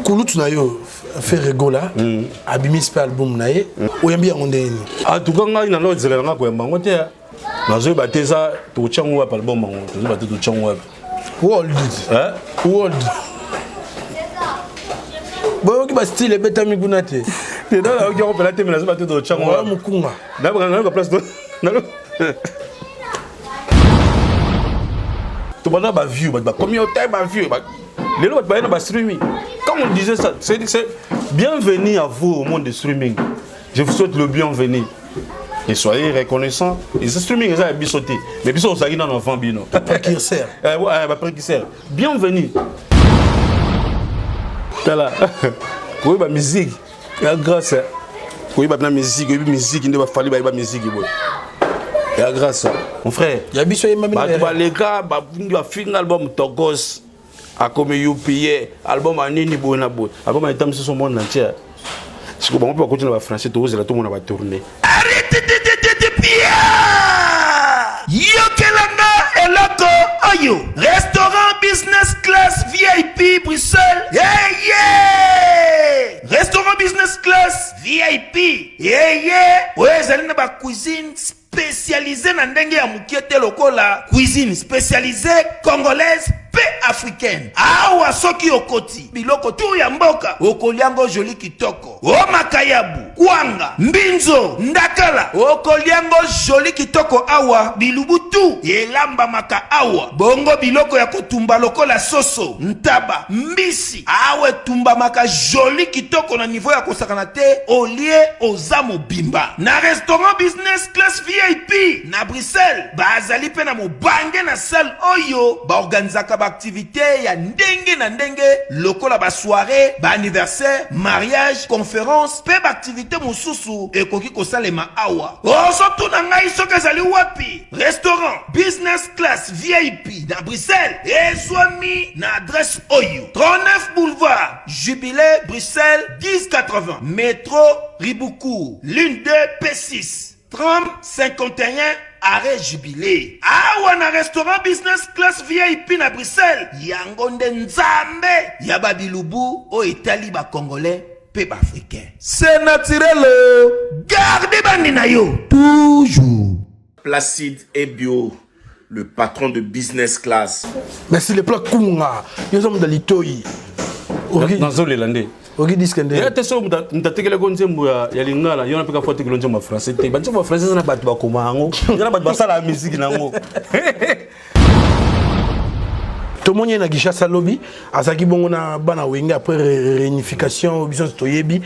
Kulutu na yo Ferre Gola mm. abimisi mpe album na ye mm. Oyambi yango ndenge nini? En tout cas ngai nano ezela na ngai koyamba yango te, nazoyeba te eza tokotya yango wapi album yango, tozoyeba te totya yango wapi. World, eh? World boyoki bastyle ebetami kuna te. Te, nayoki yango mpela te, me nazoyeba te totya yango wapi. Mokunga nayoka place tobanda baview, bato bakomi yo te baview lelo, bato baye na bastreaming. Comme on disait ça, c'est bienvenue à vous au monde de streaming, je vous souhaite le bienvenu et soyez reconnaissants. Et ce streaming eza ya biso te, mais biso ozalaki nano avant bino. Précurseur. Baprécurseur, bienvenue. Tala, koyeba musique ya grâce, koyeba na musique, oyebi musique nde bafali bayeba musique boye ya grâce, mon frère. Ya biso yembami. Bato baleka bafinga album Tokos akomi UPA, album anini boye na boye, album eta mosusu monde entier. Siko bango mpe bakoti na bafrançais, tokozela tomona batourne. Yokelanga eloko oyo, restaurant Business Class VIP Bruxelles, hey, yeah! Restaurant Business Class VIP yeye oyo ezali na bacuisine spécialisée na ndenge ya mokie te, lokola cuisine spécialisée congolaise mpe africaine. Awa soki okoti, biloko tu ya mboka okoliango joli kitoko, o makayabu, kwanga, mbinzo, ndakala, okoliango joli kitoko. Awa bilubu tu elambamaka awa, bongo biloko ya kotumba lokola soso, ntaba, mbisi, awa etumbamaka joli kitoko na niveau ya kosakana te. Olie, oza mobimba. Na restaurant Business Class VIP na Bruxelles, bazali mpe na mobange na salle oyo baorganizaka baaktivité ya ndenge na ndenge lokola basoirée, baanniversaire, mariage, conférence mpe baaktivité mosusu ekoki kosalema awa. Ozotuna ngai soki ezali wapi? Restaurant Business Class VIP na Bruxelles ezwami na adresse oyo: 39 boulevard Jubilé, Bruxelles 1080, métro Ribaucourt, ligne 2 P6, tram 51, arrêt Jubilé. Awa na restaurant Business Class VIP na Bruxelles, yango nde nzambe ya babilubu oyo etali bacongolais mpe baafricain. C'est naturel, garde bandi na yo toujours. Placide Ebio, le patron de Business Class. Merci le plan kunga yo oza moto ya litoi. Nazolela nde. Oki disque nde ya te so moto atekeleko nzembo ya lingala, yo na mpe kafo atekelo nzembo ya français te. Banzembo ya français eza na bato bakoma yango, eza na bato basalaka musique na yango. Tomoni ye na Kinshasa lobi, azalaki bongo na bana Wenge après réunification. Biso nyonso toyebi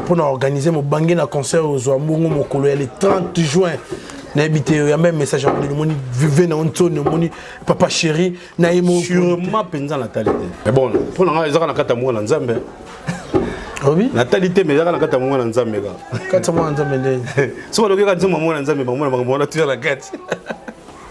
mpona organiser mobange na concert ozwa mbongo mokolo ya le 30 juin. Nayebi te, oyamba message yango ndenge omoni vive na ntsoni, omoni papa chéri na ye mo? Sûrement mpenza natali te, mais bon, mpo na ngai ezaka na kati ya mwana Nzambe. Obi? Natali te, mais ezaka na kati ya mwana Nzambe kaka. Kati ya mwana Nzambe ndenge? Soki baloki kaka nzembo ya mwana Nzambe, bamona makambo wana tuya na kati.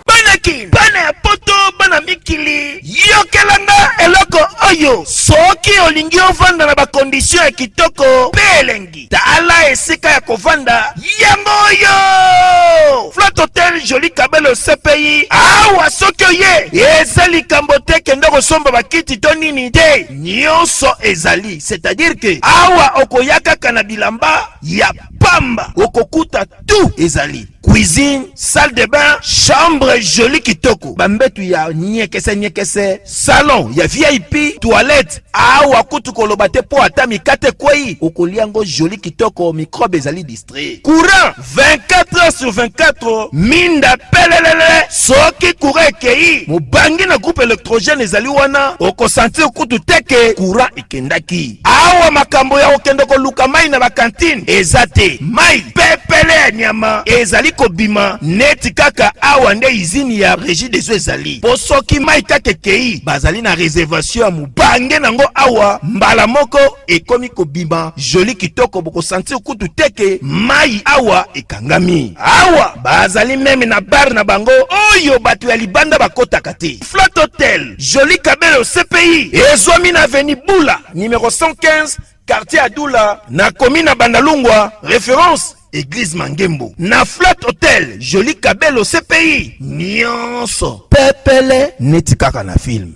Bana Kin, bana ya Poto, bana mikili, yokelanga eloko oyo: soki olingi ovanda na bacondition ya kitoko mpe elengi, tala esika ya kovanda yango oyo: Flat Hotel Joli Kabelo CPI. Awa soki oye, eza likambo te kende kosomba bakiti to nini te, nyonso ezali. C'est-à-dire ke awa okoya kaka na bilamba ya pamba, okokuta tout ezali: cuisine, salle de bain, chambre joli kitoko, bambetu ya nyekese nyekese, salon ya VIP, toilette. Awa kutu koloba te, mpo ata mikate ekwei, okolia yango joli kitoko, microbe ezali distrait. Courant 24 heures sur 24, minda pelelele. Soki courant ekei, mobangi na groupe électrogène ezali wana, okosentir kutu te ke courant ekendaki. Awa makambo ya kokende koluka mai na bakantine eza te, mai pepele ya nyama ezali kobima neti kaka awa nde izini ya Régie des eaux ezali. Mpo soki mai kaka ekei, bazali na réservation ya mobange nango awa, mbala moko ekomi kobima joli kitoko, bokosentir kutu te ke mai awa ekangami. Awa bazali même na bar na bango oyo bato ya libanda bakotaka te. Flat Hotel Joli Kabelo CPI ezwami na avenue Bula numéro 115, quartier Adula, na commune na Bandalungwa, référence église Mangembo. Na Flat Hotel Joli Kabelo CPI, nyonso pepele neti kaka na film.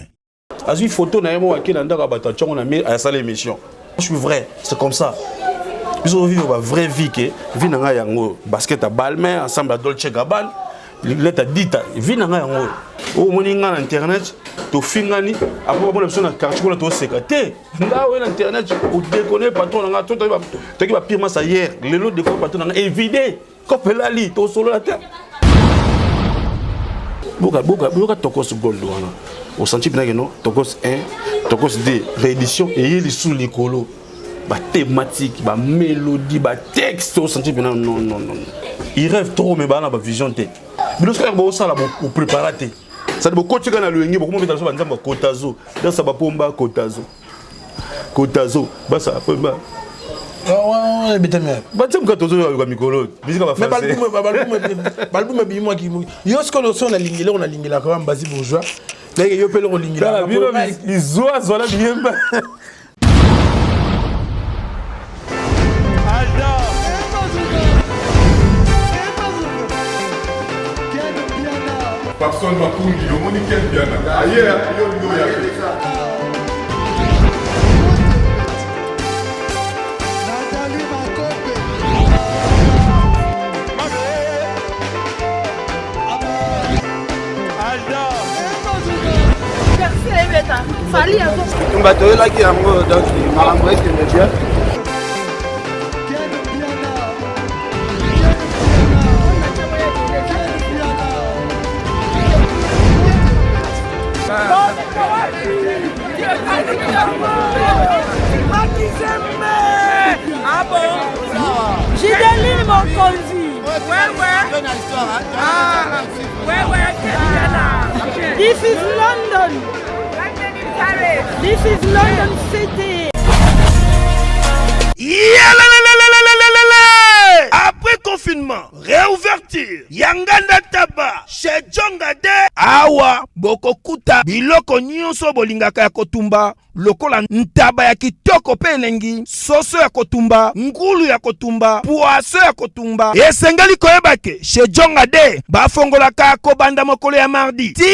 Azui photo na ye moko ake na ndako ya bato atyango na mur asala émission. Je suis vrai, c'est comme ça. Biso vivre ba vraie vie ke vie na ngai yango basket à Balmain ensemble à Dolce Gabbana leta dita vie na ngai yango oyo omoni ngai na internet tofingani apres bamona biso na quartier kuna toseka te ngai oyo na internet odekone patron na ngai toki bapire masa hier lelo dekone patron na ngai evide Kope elali tosolola te. Boka boka boka tokos gold wana. Osanti pena keno tokos 1, tokos 2, réédition eye lisusu likolo. Ba thématique, ba mélodie, ba texte osanti pena non non non. Il rêve trop mais ba na ba vision te. Bino soki bosala bo préparer te. Ça bokoti kaka na loyenge bokoma beta so ba nzambe kotazo. Dansa ba pomba kotazo. Kotazo basa pomba. Batia tozoyoka mikolo bisika baalbum ebimwaki yo sikoyo so nalingi eloko nalingelaka wa mbazi bourgeois ndenge yo mpe eloko olingelaka bizwa zwana biyemba. Papson Makungi, omoni Ken Mpiana aye yo olingi oya te. Bitumba toyelaki yango donc makambo ekende bien. Gideline Mokonzi. Ouais, ouais. Ah, ouais, ouais. This is London. This is London City. Yalalalalalalalala! Après confinement, réouverture ya nganda taba chez Djonga de awa bokokuta biloko nyonso bolingaka ya kotumba lokola ntaba ya kitoko mpe elengi, soso ya kotumba, ngulu ya kotumba, poisson ya kotumba. Esengeli koyeba ke chez Djonga de bafongolaka kobanda mokolo ya mardi ti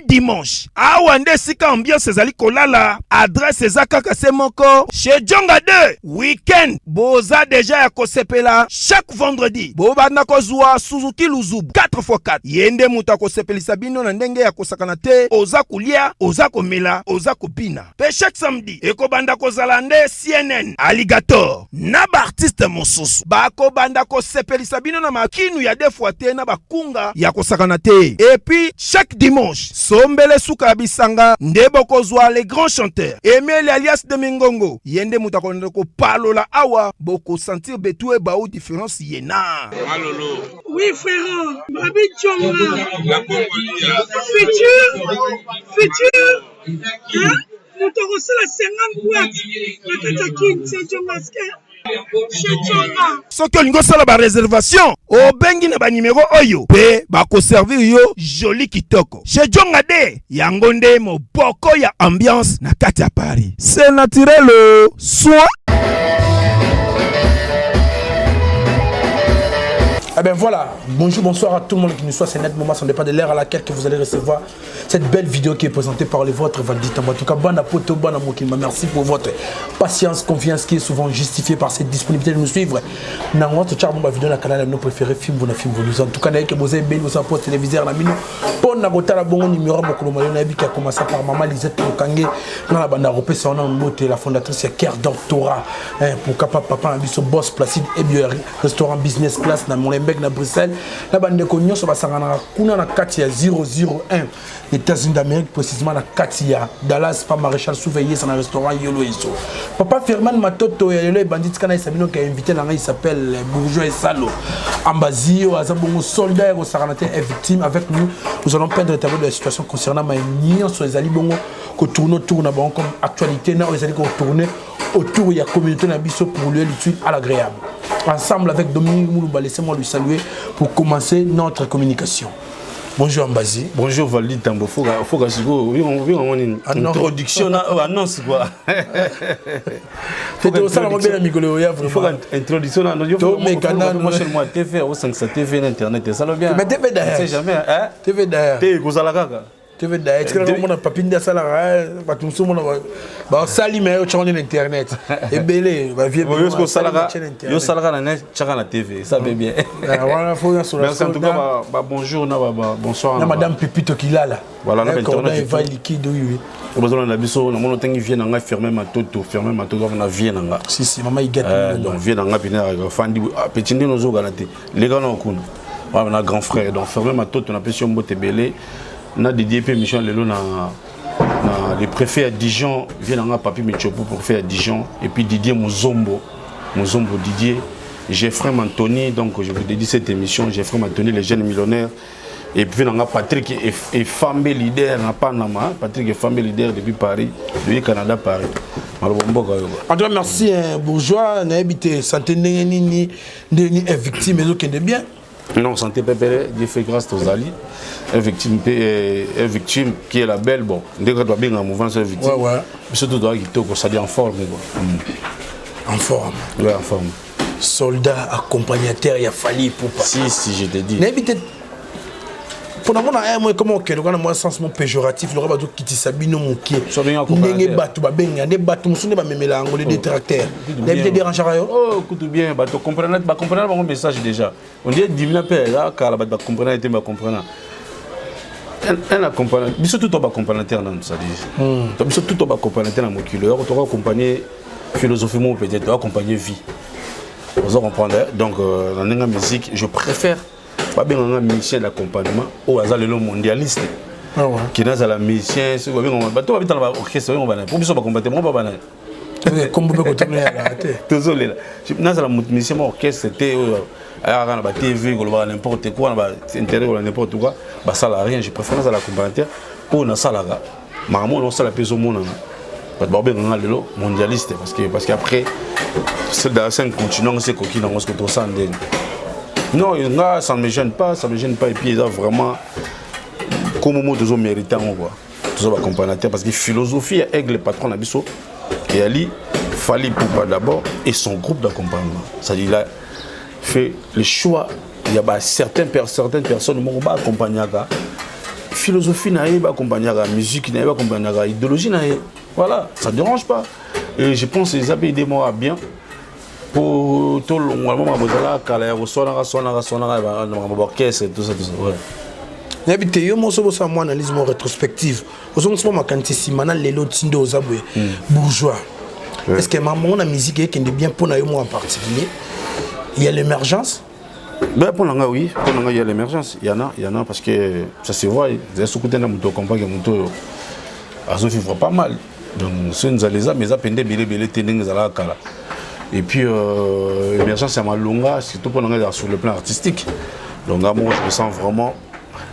dimanche. Awa nde esika ambiance ezali kolala, adresse eza kaka se moko chez Djonga 2. Week-end boza deja ya kosepela chaque vendredi bobanda kozwa Suzuki Luzubu 4x4. Ye nde moto akosepelisa bino na ndenge ya kosakana te, oza kolia, oza komela, oza kobina. Pe chaque samedi ekobanda kozala nde CNN, Alligator na ba artistes mosusu bakobanda kosepelisa bino na makinu ya deux fois te na bakunga ya kosakana te. Et puis chaque dimanche sombele suka ya bisanga nde bokozwa les grands chanteurs Emeli alias de Mingongo, ye nde moto akolanda kopalola awa, bokosentir betu ebau difference ye na Oui frérot, Babi Djonga. Futur, futur, hein? Moto akosala 50 boîte na kati ya Kin, c'est Djonga chez Djonga. Soki olingi osala ba reservation, obengi na ba numero oyo pe bakoservir yo joli kitoko. Chez Djonga de yango nde moboko ya ambiance na kati ya Paris. C'est naturel soin. Eh ben voilà, bonjour, bonsoir à tout le monde qui nous soit. C'est net moment, ce n'est pas de l'heure à laquelle que vous allez recevoir cette belle vidéo qui est présentée par les vôtres Valdi Tamba. En tout cas, bon apoto, bon amokilma. Merci pour votre patience, confiance qui est souvent justifiée par cette disponibilité de nous suivre. Nango, tu as ma vidéo dans le canal nos préférés, film, vous film, vous En tout cas, que vous avez bien, vous avez poste téléviseur, la mino. Pour na bongo numéro mokolo mayo na qui a commencé par maman Lisette Mokange dans la bande européenne, on a mbote la fondatrice ya Cœur Doctorat, hein, pour papa papa na biso boss Placide Ebio restaurant business class na Molenbeek na Bruxelles na bandeko nyonso basanganaka kuna na kati ya 001 États-Unis d'Amérique précisément na kati ya Dallas pa Maréchal Souve yesa na restaurant Yolo Eso papa Firman Matoto ya lelo ebandi tika na esabino ka invité na ngai il s'appelle Bourgeois Esalo Ambazi oyo aza bongo soldat ya kosakana te est victime avec nous. Nous allons peindre le tableau de la situation concernant ma nyonso ezali bongo ko tourner autour na bango comme actualité na oyo ezali ko tourner autour ya communauté na biso pour lier l'utile à l'agréable. Ensemble avec Dominique Moulouba, laissez-moi lui saluer pour commencer notre communication. Bonjour Ambazi. Bonjour Valdi Tambo. Faut faut que oui on oui on une introduction annonce quoi. Faut que ça la bien mikolo ya vraiment. Faut introduction na yo. To mekana moi chez moi TV au 5 TV na internet ça le bien. Mais TV d'ailleurs. C'est jamais hein. TV d'ailleurs. Te kozala kaka. TV diet kaka omona papi nde asalaka eh, bato mosusu omona basali me otyango nde na internet ebele bavie yo osalaka na net tyaka na tv ça fait bien ah, wana fo merci en tout cas ba bonjour na ba bonsoir na madame pipito kilala voilà na internet eva liquide oui oui ozolanda biso namoni otangi vie na ngai ferme matoto ferme matoto na vie na nga si si mama igate euh, donc vie na ngai pene afandi ah, petit ndenge ozokana te leka na okuna wana na grand frère donc ferme matoto napesi yo mbote ebele na dédié mpe émission lelo na na le préfet ya Dijon vie na nga papi Michopo préfet ya Dijon et puis Didier Muzombo Muzombo Didier Geoffrey Mantoni donc je vous dédie cette émission Geoffrey Mantoni le jeune millionnaire et puis nanga Patrick Efambe leader na Panama Patrick Efambe leader depuis Paris depuis Canada Paris maloba mboka yo en tout cas merci hein, bourgeois nayebi te santé ndenge nini ndenge nini victime ezokende bien non santé pepele Dieu fait grâce tozali un victime mpe eh, un victime qui est la belle bon ndenge kaka babenga mouvance un victime ouais, ouais. biso to toza kitoko c'est-à-dire en forme quoi mm. en forme ouais en forme soldat accompagnateur ya Fally Ipupa si si je te dis nayebi te mpo na mona eh, moi koma okende kaka na mwa sens mo péjoratif lokola bazokitisa bino moke ndenge bato babenga nde bato mosusu nde bamemela yango le oh. détracteur nayebi te dérangeaka yo oh, kutu bien bato bacomprena bango message déjà on dirait dimina mpe eza kala bato bacomprena te bacomprena un accompagnateur biso tout baaccompagnateur nanu c'est-à-dire hmm. biso tout baaccompagnateur na mokili oyo toka accompagner philosophie moko peut-être toaccompagner vie ozo comprendre donc euh, na ndenge ya musique je préfère babenga nga musicien d'accompagnement oyo aza lelo mondialiste ah ke nazala musicien soki babenga bato babetana baorchestre babenga banani po biso bakombate bango babanani kombo mpe kotomelaka te tozolela nazala moto musicien ma orchestre te oyo ayaka na batv kolobaka n'importe quoi na baintérêt koloba n'importe quoi basala rien je préfère nazala accompagnateur oyo nasalaka makambo oyo naosala mpe ezomonana bato bakobenga nga lelo mondialiste parce que, parce que après dans cinq continent ngo se ekoki nango soki tosala ndeni non nga ça ne me gêne pas ça me gêne pas et puis eza vraiment komo mo tozo mérite yango quoi toza baaccompagnateur parce que philosophie ya aigle patron na biso eyali Fally Ipupa d'abord et son groupe d'accompagnement c'est-à-dire il a fait le choix il y a ba certaines, certaines personnes moko baaccompagnaka philosophie na ye baaccompagnaka musique na ye baaccompagnaka idéologie na ye voilà ça dérange pas et je pense eza mpe idée moko ya bien po tolongwa mwa makambo ezalaka kala ya koswanaka swanaka swanaka na makambo baorchestre tout ça tout ça ouais. Nayebi te yo moko soki osala mwa analyse moko rétrospective ozongisi mwa makanisi nsima na lelo ntindo oza boye hmm. bourgeois est ce que makambo na musique ekende bien mpo na yo moko en particulier il y a l'émergence Ben, pour l'anga, oui. Pour l'anga, il y a l'émergence. Il y en a, il y en a parce que ça se voit. Il y a ce côté là, moto comprend que moto azo vivre pas mal. Donc, ce nous a les mais ça pende bele bele te ndenge ezalaka kala. Et puis, euh, émergence ya malonga, surtout pour l'anga sur le plan artistique. Donc, moi, je me sens vraiment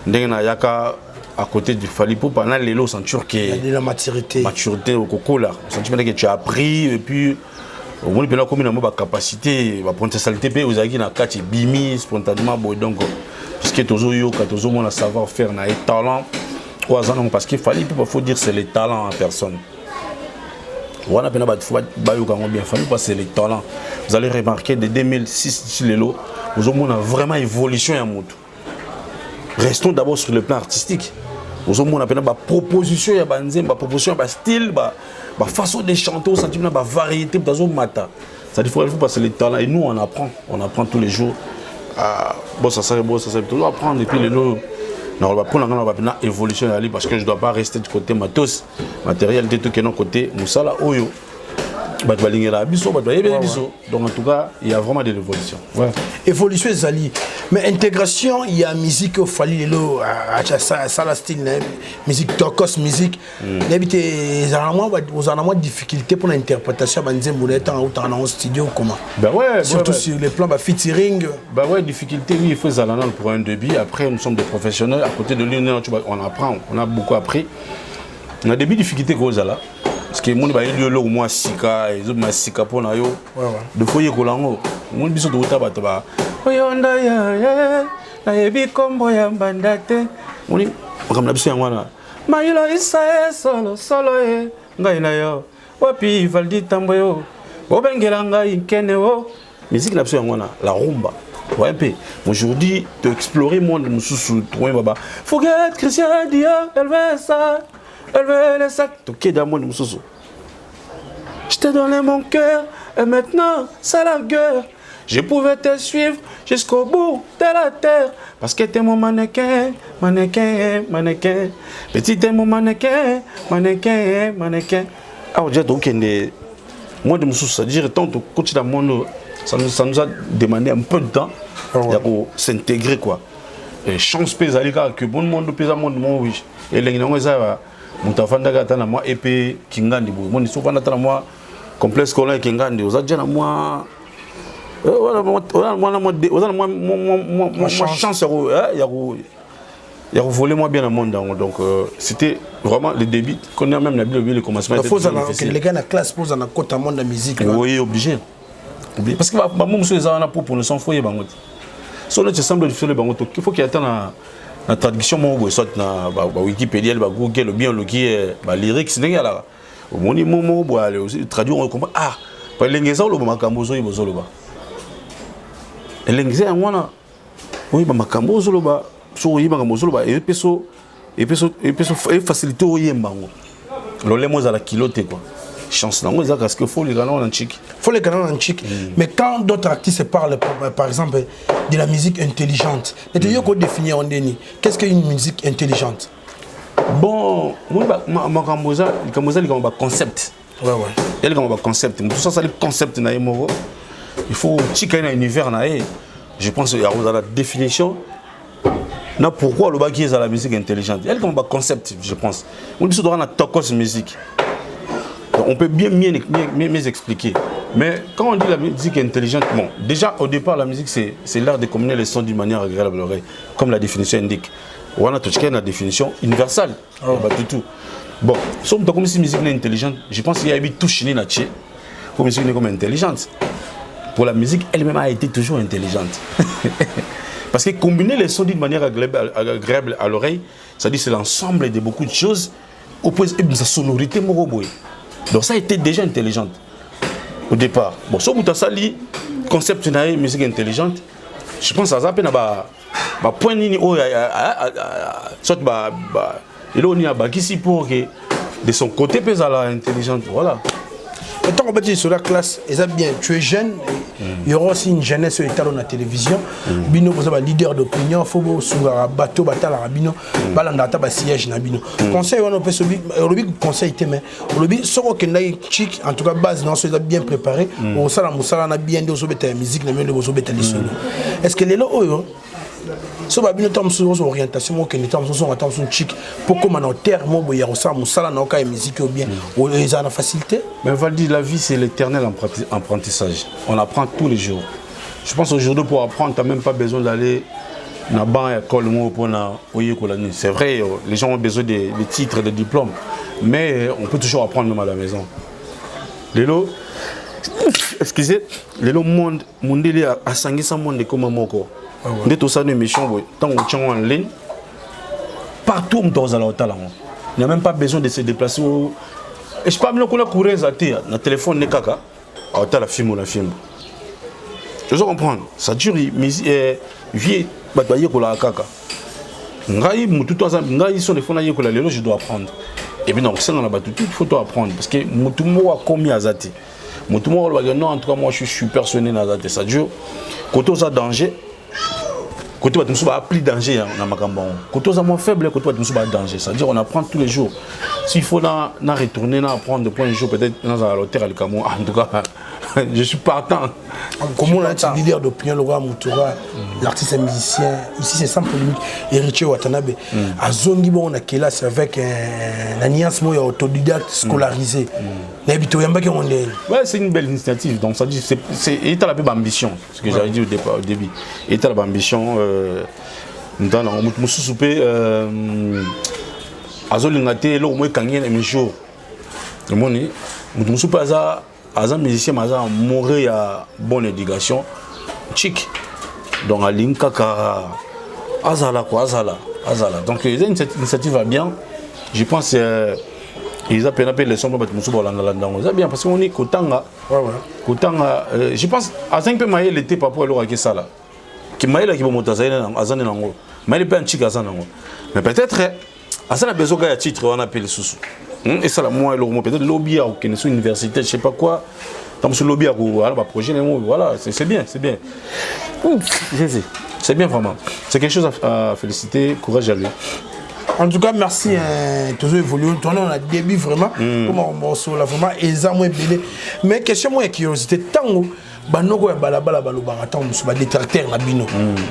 ndenge nayaka à côté du Fally Ipupa na lelo sentir que de la maturité maturité okokola sentir que tu as appris et puis omoni mpena okomi na mwa bacapacité bapontesalité mpe ozalaki na kati ebimi spontanément boye donc puisque tozoyoka tozomona savoir faire na ye talent oyo aza nango parce que Fally Ipupa faut dire c'est le talent en personne wana mpena bato fo bayoka yango bien Fally Ipupa c'est le talent vous allez remarquer de 2006 ti lelo ozomona vraiment évolution ya motu restons d'abord sur le plan artistique ozomona mpena baproposition ya banzembo baproposition ya bastyle bafaçon de chanter osanti mpena bavariété moto azomata c'est-à-dire faut, faut passer le talent et nous on apprend on apprend tous les jours ah, bon ça ça bon ça ça toujours apprendre et puis lelo nakoloba mpo na ngai naloba mpena évolution ezali parce que je dois pas rester du côté matos matériel te tokende côté mosala oyo bato balingelaka biso bato bayebeli biso donc en tout cas il y a vraiment de l'évolution ouais. évolution ezali mais intégration ya musique oyo Fally lelo asala style na musique tokos musique hmm. nayebi te ezala mwa ozala na mwa difficulté mpona interprétation ya banzembo na ye ntango autaka nango studio comment ben ouais, surtout ouais, ouais. sur les plans ba featuring ben ouais difficulté oui il faut ezala nano pour un début après nous sommes des professionnels à côté de lui on apprend on a beaucoup appris na début difficulté kozala parce que emoni bayeli yo eloko mwa sika ezobima sika mpo na yo de fois yekola yango omoni biso tokota bato ba oyonda ye nayebi nkombo ya mbanda te omoni makambo na biso yango wana mayilo isa ye solo solo ye ngai na yo wapi valdi tambo yo obengela ngai nkene o musique na biso yango wana la rumba. Ouais mpe aujourd'hui to explorer monde mosusu toyeba ba forget Christian Dior, elle veut ça, elle veut le sac, tokeda monde mosusu. Je t'ai donné mon cœur et maintenant c'est la guerre. Je pouvais te suivre jusqu'au bout de la terre parce que t'es mon mannequin, mannequin, mannequin. Petit, t'es mon mannequin, mannequin, mannequin. Awa déjà tokende monde mosusu, c'est-à-dire tant tokoti na monde, ça nous a demandé un peu de temps ya s'intégrer quoi. Et chance mpe ezali kaka que bon monde mpe eza monde moko elengi nango eza moto afandaka ata na mwa epe kingandi boye moni so ofanda ata na mwa complexe scolaire kingandi, oza dia na mwa oza na mwa chance ya kovoler mwa bien na monde yango. Donc c'était vraiment le début qu'on a même na bilo le commencement. Faut les gars na classe pose na kota monde de musique. Oui, obligé, parce que bamo mosusu eza wana pour l'instant faut yeba yango te. So neti semble difficile bango to, il faut qu'il y ait na traduction moko boye, soit na bawikipédia, bagoogle, bien oluki balyrics ndenge alaka, omoni mo moko boye ale traduire, on comprend. Ah, elenge eza oloba makambo ozoyeba, ozoloba elenge eza yango wana, oyeba makambo ozoloba. So oyeba makambo ozoloba, epeso efacilité oyemba yango, lolemo ezala kilo te quoi. Chance nango eza parce que faut leka nango na ntiki. Faut leka nango na ntiki. Mais quand d'autres artistes parlent, par exemple, de la musique intelligente, nete yo kodéfinir ndeni, qu'est-ce qu'une musique intelligente? Bon, makambo eza likambo, eza likambo baconcept. Ya likambo baconcept, motu so asali concept na ye moko, il faut tika ye na univers na ye. Je pense ya kozala définition na pourquoi alobaki ezala musique intelligente, ya likambo baconcept. Je pense mo biso toka na tokos musique. Donc, on peut bien mieux, mieux, mieux expliquer. Mais quand on dit la musique intelligente, bon, déjà au départ, la musique, c'est l'art de combiner les sons d'une manière agréable à l'oreille, comme la définition indique. On a tout la définition universelle. Oh. Bah, tout, tout. Bon, si on comme si musique est intelligente, je pense qu'il y a eu tout chini là pour musique comme intelligente. Pour la musique elle-même a été toujours intelligente. Parce que combiner les sons d'une manière agréable à l'oreille, c'est-à-dire c'est l'ensemble de beaucoup de choses, au point de sa sonorité moko boye. Donc ça a été déjà intelligente au départ. Bon, so moto asali concept na ye musique intelligente, je pense aza mpe na bapoint nini oyo, soit eloko nini abakisi pour que de son côté mpe ezala intelligente, voilà. Ntango obeti lisolo ya classe, eza bien, tu es jeune, il y aura aussi une jeunesse oyo etala na télévision. Bino boza baleader d'opinion, faut bosungaka bato batalaka bino, balandaka ata basiège na bino. Conseil wana opesi, olobi conseil te, mais olobi soki okendaki chik, en tout cas base na so eza bien préparé, okosala mosala na bien nde ozobeta ya musique na bino, nde bozobeta lisolo. Est ce que lelo oyo so babino ntango mosusu ozwa orientation, mokende ntango mosusu ozonga ntango mosusu chik mpo kóma na terre mo boye ya kosala mosala na oka ya musique oyo bien, ezala na facilité? Mais Valdi, la vie, c'est l'éternel apprentissage. On apprend tous les jours. Je pense aujourd'hui, pour apprendre, tu n'as même pas besoin d'aller na banc école moko mpona oyekola nini. C'est vrai, les gens ont besoin des titres, des diplômes, mais on peut toujours apprendre même à la maison. Lelo, excusez, lelo monde mondele asangisa monde ekoma moko nde tosala émission boye, ntango otiango en ligne partout, moto akozala kotala yango, il n'y a même pas besoin de se déplacer. Et je parle kuna courant eza te, na téléphone ne kaka aotala film na film, ozo comprendre. Ça dure vie, bato bayekolaka kaka. Ngai motu to aza ngai so defo nayekola lelo, je dois apprendre. Et puis donc senga na bato tout, faut to apprendre, parce que motu moko akomi aza te, motu moko alobaka non, en tout cas moi je suis super sonné naza te. Ça dure côté oza danger, côté bato mosusu baa plus danger na makambo yango, côté oza moins faible, côté bato mosusu baa danger. C'est à dire on apprend tous les jours. S'il faut na retourner na apprendre pour un jour peut-être nazala l'auteur ya likambo, en tout cas je suis partant. Comment on a leader d'opinion, le roi Moutoura, l'artiste et musicien, ici c'est sans polémique, Héritier Watanabe, azongi bon na kelasi avec un alliance moi autodidacte scolarisé. Nayebi toyambaki yango ndenge. Ouais, c'est une belle initiative. Donc ça dit c'est eta la ambition, ce que j'avais dit au départ, au début. Eta la ambition ndana moto mosusu mpe azolinga te eloko moko ekangi ye na émission. Omoni moto mosusu mpe aza musicien mais aza amoureux ya bonne éducation chic, donc alingi kaka azala quoi, azala. Donc eza initiative ya bien, je pense. Eza mpena mpe leçon mpo bato mosusu balandalanda yango, eza bien parce que omoni kotanga, kotanga, je pense azangi mpe mayele te par rapport eloko akesala. Kimayele ki bomoto azali na azali nango. Mayele pe anchika aza nango. Mais peut-être aza na besoin ya titre wana pe lisusu. Esala mwa eloko moko peut-être lobi ya kokende so université, je sais pas quoi. Comme sur lobby voilà, bah, projet, voilà, c'est bien, c'est bien. C'est bien vraiment. C'est quelque chose à féliciter, courage à lui. En tout cas, merci. Hein, toujours évolué. On a début vraiment. Comment on là vraiment eza mo ebele. Mais question moi curiosité tango banoko ya balabala balobaka ntango mosusu badétracteur na bino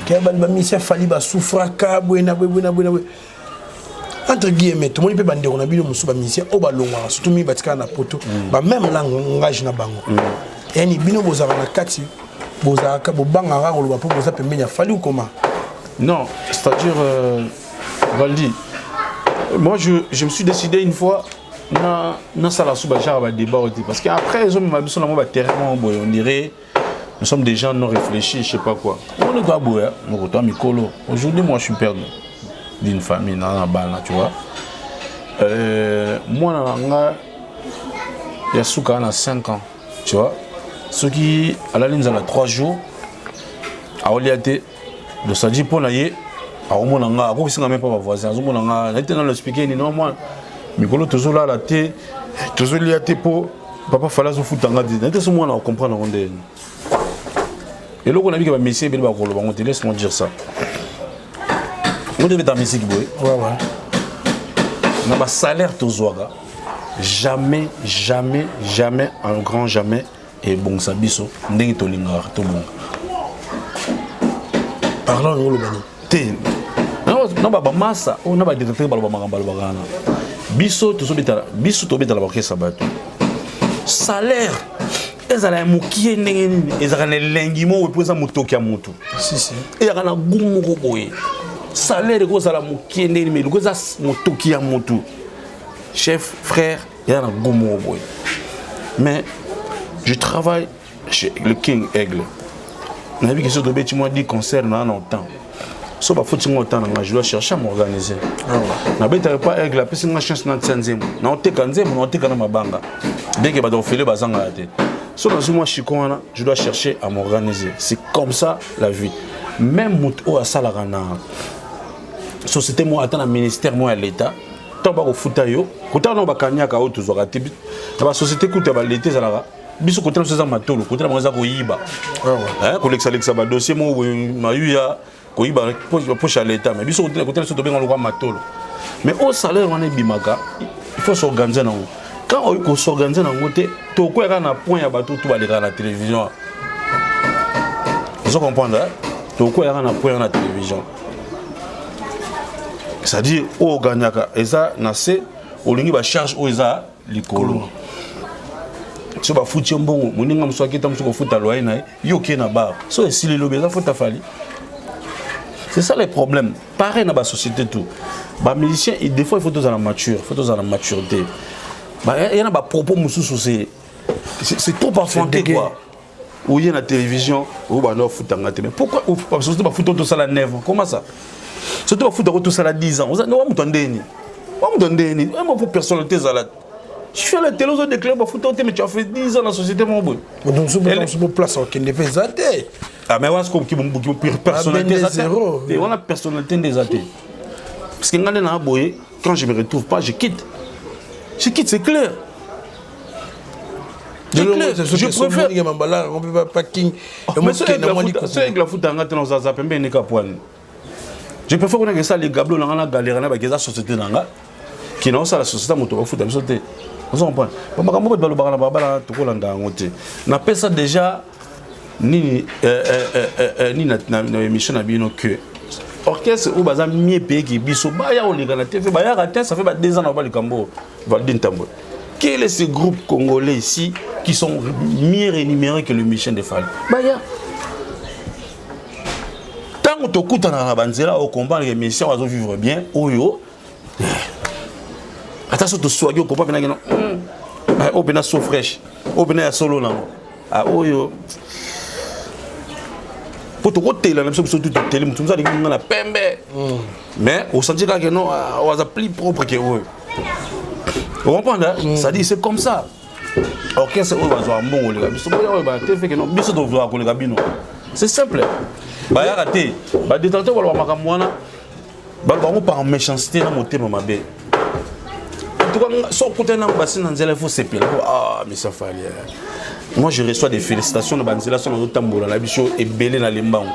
ke bamisia Fally basouffraka boye na boye boye na boye na boye, entre guillemets. Tomoni mpe bandeko na bino mosusu, bamusicien oyo balongwaka, surtout mingi batikala na poto, bameme langage na bango. Yani bino bozalaka na kati, bozalaka bobangaka koloba mpo boza pembeni ya Fally okoma? Non, c'est-à-dire, Valdi, moi je me suis décidé une fois na nasala su bagenre ba débat te, parce que après ezomema biso na mwa baterrain moko boye, on dirait nous sommes des gens non réfléchis, je sais pas quoi. On est doit boye moko to mikolo. Aujourd'hui, moi, je suis père d'une famille na bana, tu vois. Mwana na nga ya suka na 5 ans, tu vois, soki alali nzala 3 jours, aolia te. Donc ça dit, mpo na ye akomona nga, akokisinga même pas bavoisin, azomona nga naye te. Nano expliquer nini? Mwana mikolo tozolala te, tozolia te, mpo papa Fally azofuta nga te. Naye te so mwana acomprendre yango ndeni. Eloko nabiki, bamusicien ebele bakoloba ngo te. Laisse moi dire ça. Ngo tobeta musique boye na basalaire tozwaka, jamais, jamais, jamais, un grand jamais ebongisa biso ndenge tolingaka tobonga. Pardon, yango oloba nini? Te, na bamasa oyo na badirecteur baloba makambo balobaka wana. Biso tozobetala, biso tobetala baorchestre bato, salaire ezala ya mokie ndenge nini, ezalaka na elengi moko mpo eza motoki ya motu, ezalaka na gu moko boye. Salaire ekozala mokie ndenge nini, mais eloko eza motoki ya motu, chef frère, eza na gu moko boye. Mais je travaille chez le King Aigle, nayebi ke so tobeti mwa 10 concert na na temps, so bafuti ngo temps na nga, je dois chercher à m'organiser. Nabetaka pa Aigle, apesi nga chance natia nzembo, naoteka nzembo, naoteka na mabanga, bien ke bato ofele bazangaka te. So nazwi mwa chikon wana, je dois chercher à m'organiser. C'est comme ça la vie. Même moto oyo asalaka na société moko, ata na ministère moko ya l'État, ntango bakofuta yo, kotala nao bakaniaka oyo tozwaka te na basociété kutu ya baleta. Ezalaka biso kotala biso eza matolo, kotala bango eza koyiba, kolekisalekisa badossier moko boye, mayuya, koyiba poche ya l'État. Mais biso kotala biso tobenga lokwa matolo. Mais oyo salaire wana ebimaka, il faut s'organiser nango. Quand oyi kos'organiser nango te, tokoya kaka na point ya bato tu balekaka na télévision. Ozo comprendre? Tokoya kaka na point na télévision, c'est-à-dire oyo oganyaka eza na se, olingi bacharge oyo eza likolo. So bafuti yo mbongo, moninga mosu akita mosu kofuta loyer na ye, yo okei na bar, so esili, lobi eza futa Fally. C'est ça les problèmes. Pareil na basociété, tout bamusicien, des fois il faut tozala mature, il faut tozala maturité. Ya na bapropos mosusu, c'est trop enfanté, quoi. Oye na télévision oyo, banda ofutanga te, mais pourquoi surtout bafuta tosala 9 ans? Comment ça, surtout bafuta ko tosala 10 ans? Wa moto andeni, wa moto andeni, faut personnalité ezala. Je suis à la télé, ozo déclare bafuta te, mais tu as fait 10 ans na société moko boye. Moto mosusu place okende mpe eza te. Ah, mais wana personnalité eza te, wana personnalité nde eza te, parce que nga nde na boye, quand je me retrouve pas, je quitte, je quitte, c'est clair. Je préfère so afutanga te, nazaza pembeni ka poani. Je préfère konaka esala ligablo na nga na galère na baki, eza société na nga kina osala société, moto bafuta biso te. Ozo comprendre? Bamakambo bato balobaka na babala, tokolanda yango te. Napesa déjà nini nini na émission na bino que orchestre oyo baza mieux payé que biso baya koleka na TV, bayaka te. Ça fait ba 2 ans na ba likambo. Valdi Ntambwe, quel est ce groupe congolais ici qui sont mieux rémunérés que le Michel de Fally? Baya ntango tokutanaka na banzela, ocomprendre que mission azovivre bien oyo. Ata so toswaki, okompa mpenaki no oyo mpena so fraîche, oyo mpena ya solo nango oyo, po tokotela na biso, biso tu toteli motu mosu alingi nga na pembe, mais osanti kaka no oyo aza plus propre que oyo. Ocomprendre? C'est-à-dire, c'est comme ça. Orchestre oyo bazwaka mbongo koleka biso, boya oyo batv ke no biso tozwaka koleka bino. C'est simple. Bayaka te, ba détracteur baloba makambo wana, baloba yango par méchanceté na motema mabe. En tout cas, so okutani na basi na nzela, il faut sepela. Ah, mais Fally. Moi, je reçois des félicitations na banzela so nazotambola na biso ebele na lembango.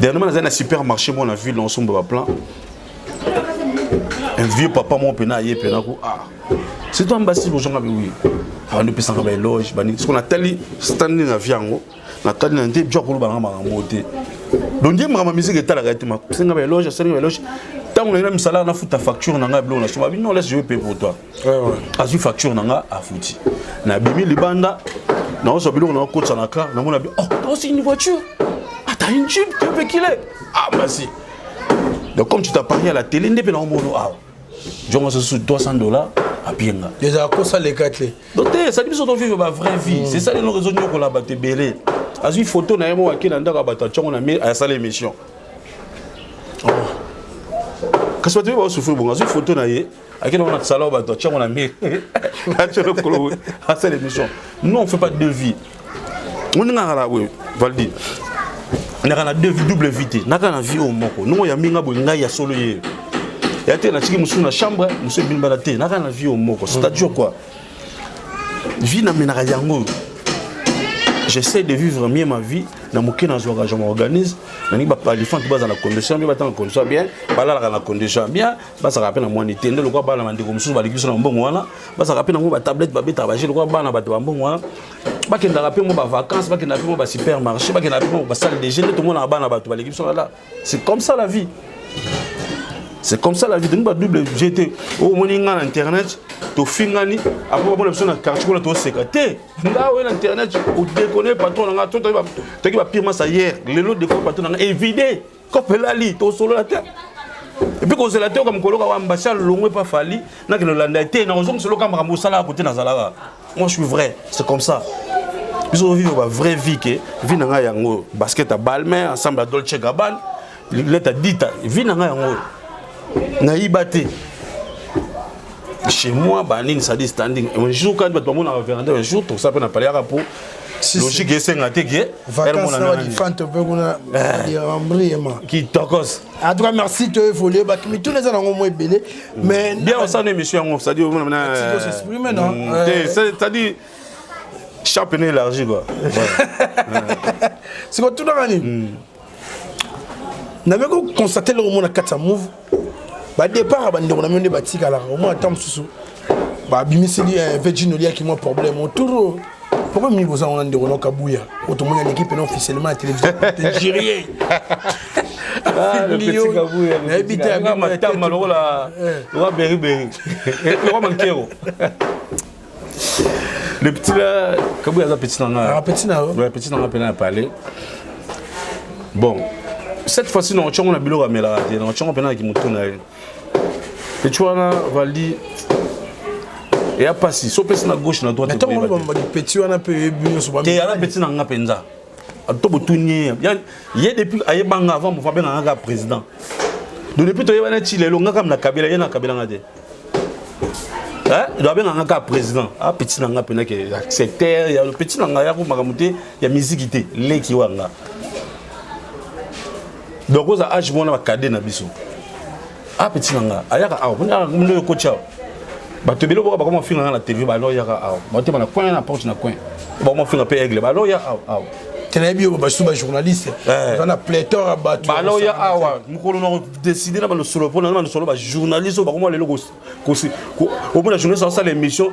Dernièrement, nazali na supermarché moko na ville, naosomba baplan. Un vieux papa moko mpena aye mpena ko: "Ah, c'est toi Mbasi?" Bozonga be oui. Abandi opesanga baéloge banini. Soki natali standing na vie yango, natali na nde bia koloba nanga makambo te. Donc nde makambo ya musique etalaka ete masenga baéloge, asalinga baéloge. Ntango naye na misala, nafuta facture na ngai, biloko na somba abi: "Non, laisse, je vais payer pour toi." Azwi facture na nga, afuti. Nabimi libanda, naozwa biloko, naokotisa na car, namona bi: "Oh, t'as aussi une voiture? Ah, t'as une Jeep, tu veux qu'il est? Ah, Mbasi, donc comme tu t'as parié à la télé, nde mpe naomono awa jonga susu 300 $ apienga." Ezala kosaleka te. Donc te, esali biso tovivre ba vraie vie. C'est ça lelo ezonyokola bato ebele. Azwi photo na ye moko, ake na ndako ya bato, atiango na mur, asala émission. Kasi bato mpe baosouffrir bongo. Azwi photo na ye, ake nango na salon, bato, atiango na mur, atia lokolo, asala émission. Nous, on fait pas deux vies. Oninga kala boye, Valdi, naka na deux vie, double vie te. Naka na vie oyo moko ndongo ya minga boye. Ngai ya solo ye ya te, natiki mosusu na chambre, mosusu ebini bala te. Naka na vie oyo moko, c'est-à-dire quoi, vie namenaka yango. J'essaie de vivre mieux ma vie na moke nazwaka, je m'organise. Nalingi baéléphant baza na condition bien, batanga condition bien, balalaka na condition bien, bazalaka mpe na mwani te nde lokwa bana bandeko mosusu baliki biso na mbongo wana. Bazalaka mpe na mwa batablette, babetaka baje lokwa bana bato bambongo wana. Bakendaka mpe mwa bavacance, bakendaka mpe mwa basupermarché, bakendaka mpe mwa basalle de jeu nde tomonaka bana bato baleki biso là. C'est comme ça la vie, c'est comme ça la vie. Donc badouble gt omoni nga na internet, tofingani, après bamona biso na quartier kuna, toseka te. Nga oyo na internet odekone patron na nga, toki bapire masa hier, lelo déconne patron na nga, évide kope elali, tosolola te. Et puis kozela te oka mokolo kaka Mbasi alongwe epa Fally, nakende olanda te, nakozongisa oka makambo osalaka kote nazalaka. Moi, je suis vrai, c'est comme ça. Biso tovivre ba vraie vie ke vie na ngai yango, basket ya Balmain ensemble ya Dolce Gabbana, leta dita, vie na ngai yango, nayiba te. Chez moi banini, c'est-à-dire standing. Un jour quand bato bamonaka véranda, un jour tosa mpe na pale yaka po logique esenga te ke Vacance mpe kuna ambriema. Kitokos. En tout cas, merci. To évoluer, bato mituna eza nango mo ebele, mais bien, osala émission yango, c'est-à-dire s'exprimer, non? C'est-à-dire champ pene élargi, quoi. Siko tunaka nini, nabe koconstate eloko mona kati ya move, badépart ya bandeko na mio nde batikalaka. Omona ata mosusu babimiseli Virgin, oliaki mwa problème autour. Pourquoi mingi boza wana ndeko na Kabuya oyo tomoni aleki pene officiellement ya télévision nigérien? Nayebi te. Matama lokola beriberi, lokola mankero, le petit là. Kabuya aza petit na nga. Ah, petit na yo. Ouais, petit na nga mpena ya palais. Bon, cette fois-ci na otiongo na biloko amelaka te, na otiongo mpena naki motu na ye. Petit wana, Valdi, eya mpasi so opesi na gauche na droite. Ntango petit wana mpe oyebi nyonso. Te, aza petit na nga mpenza. To botuni ye, ye depuis ayebanga avant mofa abenganga kaka président. Donc depuis toyebana ti lelo, nga kaka na kabela ye, na kabelanga te. Donc abenganga kaka président. A petit na nga mpena ke secteur ya petit na nga ya makambo te ya miziki te, leki wanga. Donc oza age mwana bakade na biso. A petit na nga ayaka awa nde okoti awa, bato ebele boka bakoma finga nga na tv. Balo yaka awa, batema na coin, na porte na coin, bakoma finga mpe aigle. Balo ya awa awa. Te, nayebi yo, basusu bajournaliste oza na pléthore ya bato. Balo ya awa, mokolo na décide na balosolo mpona na balosolo bajournaliste oyo bakoma lelo. Omona journaliste asala émission,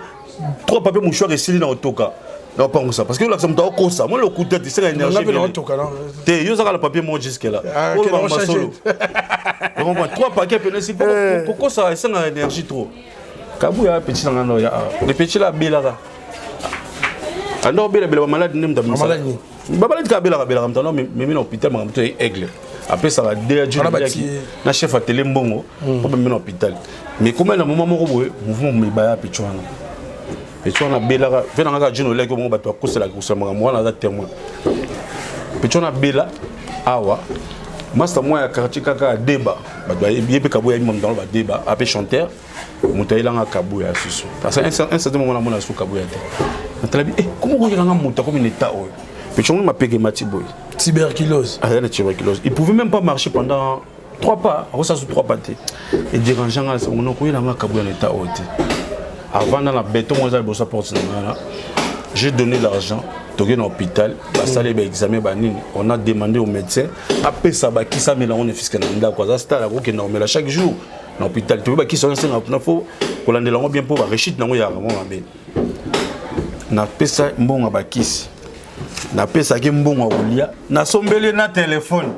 trois papier mouchoir esili na kotoka na kopangusa, parce que olakisa moto akokosa mona lokuta te, senga énergie te. Yo ozaka na papier moko jusque là, masolo trois paquet pene esili. Kokosa esengaka énergie trop. Kabuya petit na nga no ya awa, le petit la abelaka, anda obelabela bamaladi nde moto bamaladi kaka abelaka belaka, moto ando memi na hôpital. Makambo to aigle apesaka na chef atele mbongo mpo bamemi na hôpital. Mais koma na moment moko boye, mouvement mibaya petit wana, petit wana abelaka mpe na ngaka jino oleki bongo, bato bakoselaka kosela makambo wana, aza témoin. Petit wana abela awa, master mwa ya quartier kaka adeba, bato ye mpe Kabuya yebi moto badeba ape chanteur, moto ayelanga Kabuya susu. Parce que un certain moment namona su Kabuya te, natalabi eh, komo koyelanga moto akomi na état oyo. Petit yango mapeke emati boye. Tuberculose. Aza na tuberculose. Il pouvait même pas marcher pendant trois pas. Akosala su trois pas te. Edérange nga monoko oyela nga Kabuya na état oyo te. Avanda na béton moko eza liboso ya porte na nga na. J'ai donné l'argent. Toke na hôpital, basali ba examen ba nini. On a demandé au médecin apesa bakisa amela yango ne fiske na ndako. Aza star akokenda komela chaque jour na hôpital. Toyebi bakisa wana senga na fo kolandela yango bien mpo ba rechute na yango eyaka mwa mabe. Napesa mbongo ya bakisi, napesaki mbongo ya kolia, nasombeli na telefone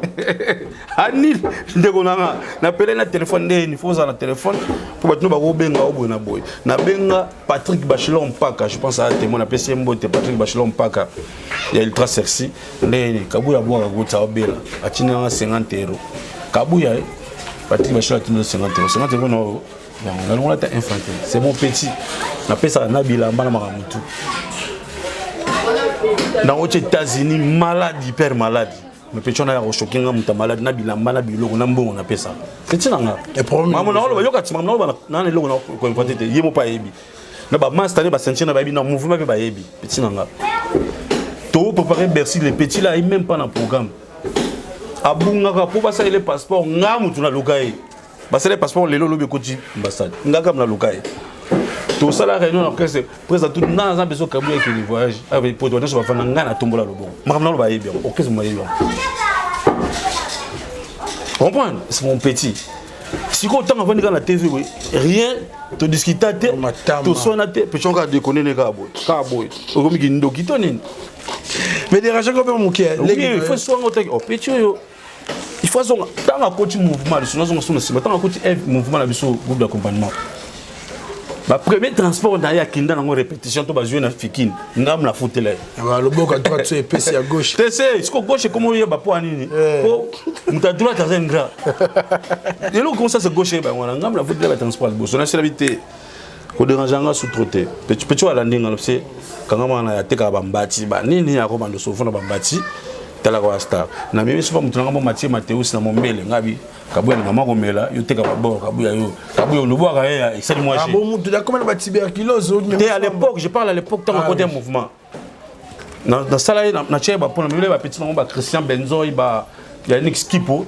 anil ndeko na nga, napele na telefone ndeni fo ozala na telefone mpo bato no bakobenga o boye na boye. Nabenga Patrick Bachelor Mpaka, je pense aya témoin, napesi ye mbote. Patrick Bachelor Mpaka ya Ultra Sexy, ndeni Kabuya abwaka kota obela, atindi nanga 50 euro. Kabuya, Patrick Bachelor atindi 50 euro, 50 euro na yango nalongola ata un franc te. C'est mon petit, napesaka na bilamba na makambo tu. Nauti États-Unis, malade, hyper malade, mais petit wana ya kochoquer nga, moto malade na bilamba na biloko na mbongo napesaka petit na nga. Makambo naoloba, yoka ti makambo naoloba na eloko na koinventer te. Ye mo mpe ayebi na bamaster ne baceinture na bayebi na mouvement mpe bayebi petit na nga. To préparer Bercy, le petit là ayi même pas na programme, abungaka mpo basalele passeport. Nga motu naluka ye, basala passeport lelo, olobi ekoti ambassade. Nga kaka naluka ye. Tosala réunion na orchestre, président tout nga naza besoin Kabuya ekende voyage avec poto. Nyonso bafanda, ngai natombola loboko. Makambo nalo bayebi yango, orchestre bayebi yango. Comprendre, c'est mon petit. Sikoyo ntango avandi kaka na TV boye, rien todiscuta te, toswana te. Petit kaka déconne ne kaka boye, kaka boye, okomi kindoki to nini? Mais dérange ko mpe moke. Il faut swanga otaki oh petit oyo, il faut azonga. Ntango akoti mouvement liso, nazonga so na nsima. Ntango akoti mouvement na biso, groupe d'accompagnement, bapremier transport na ye akenda nango répétition to bazwi na Fikine, ngambu nafutela ye. Loboko ya droite so epesi ya gauche. Te se siko gauche ekoma oyeba mpo anini, po moto ya droite aza ingrat. Eloko comme ça, c'est gauche eyeba yango wana. Ngambu nafutela batransport ya liboso, naselabi te kodéranger nga su trop te. Petit oyo alandi nga se kangama na atekaka bambati banini, akobanda sofo na bambati. Talaka wa star na memi sopa moto nanga mo Matie Mateus na mombele ngabi Kabuya na mama komela yo teka babord. Kabuya yo, Kabuya olobwaka ye esali mwa. Ah bon, mutu akoma na batuberculose. Te, à l'époque, je parle à l'époque, ntango akoti ya mouvement, nasala ye, natia ye bapona mibele, bapeti nango, bachristien Benzoi, ba Yannick Skipo,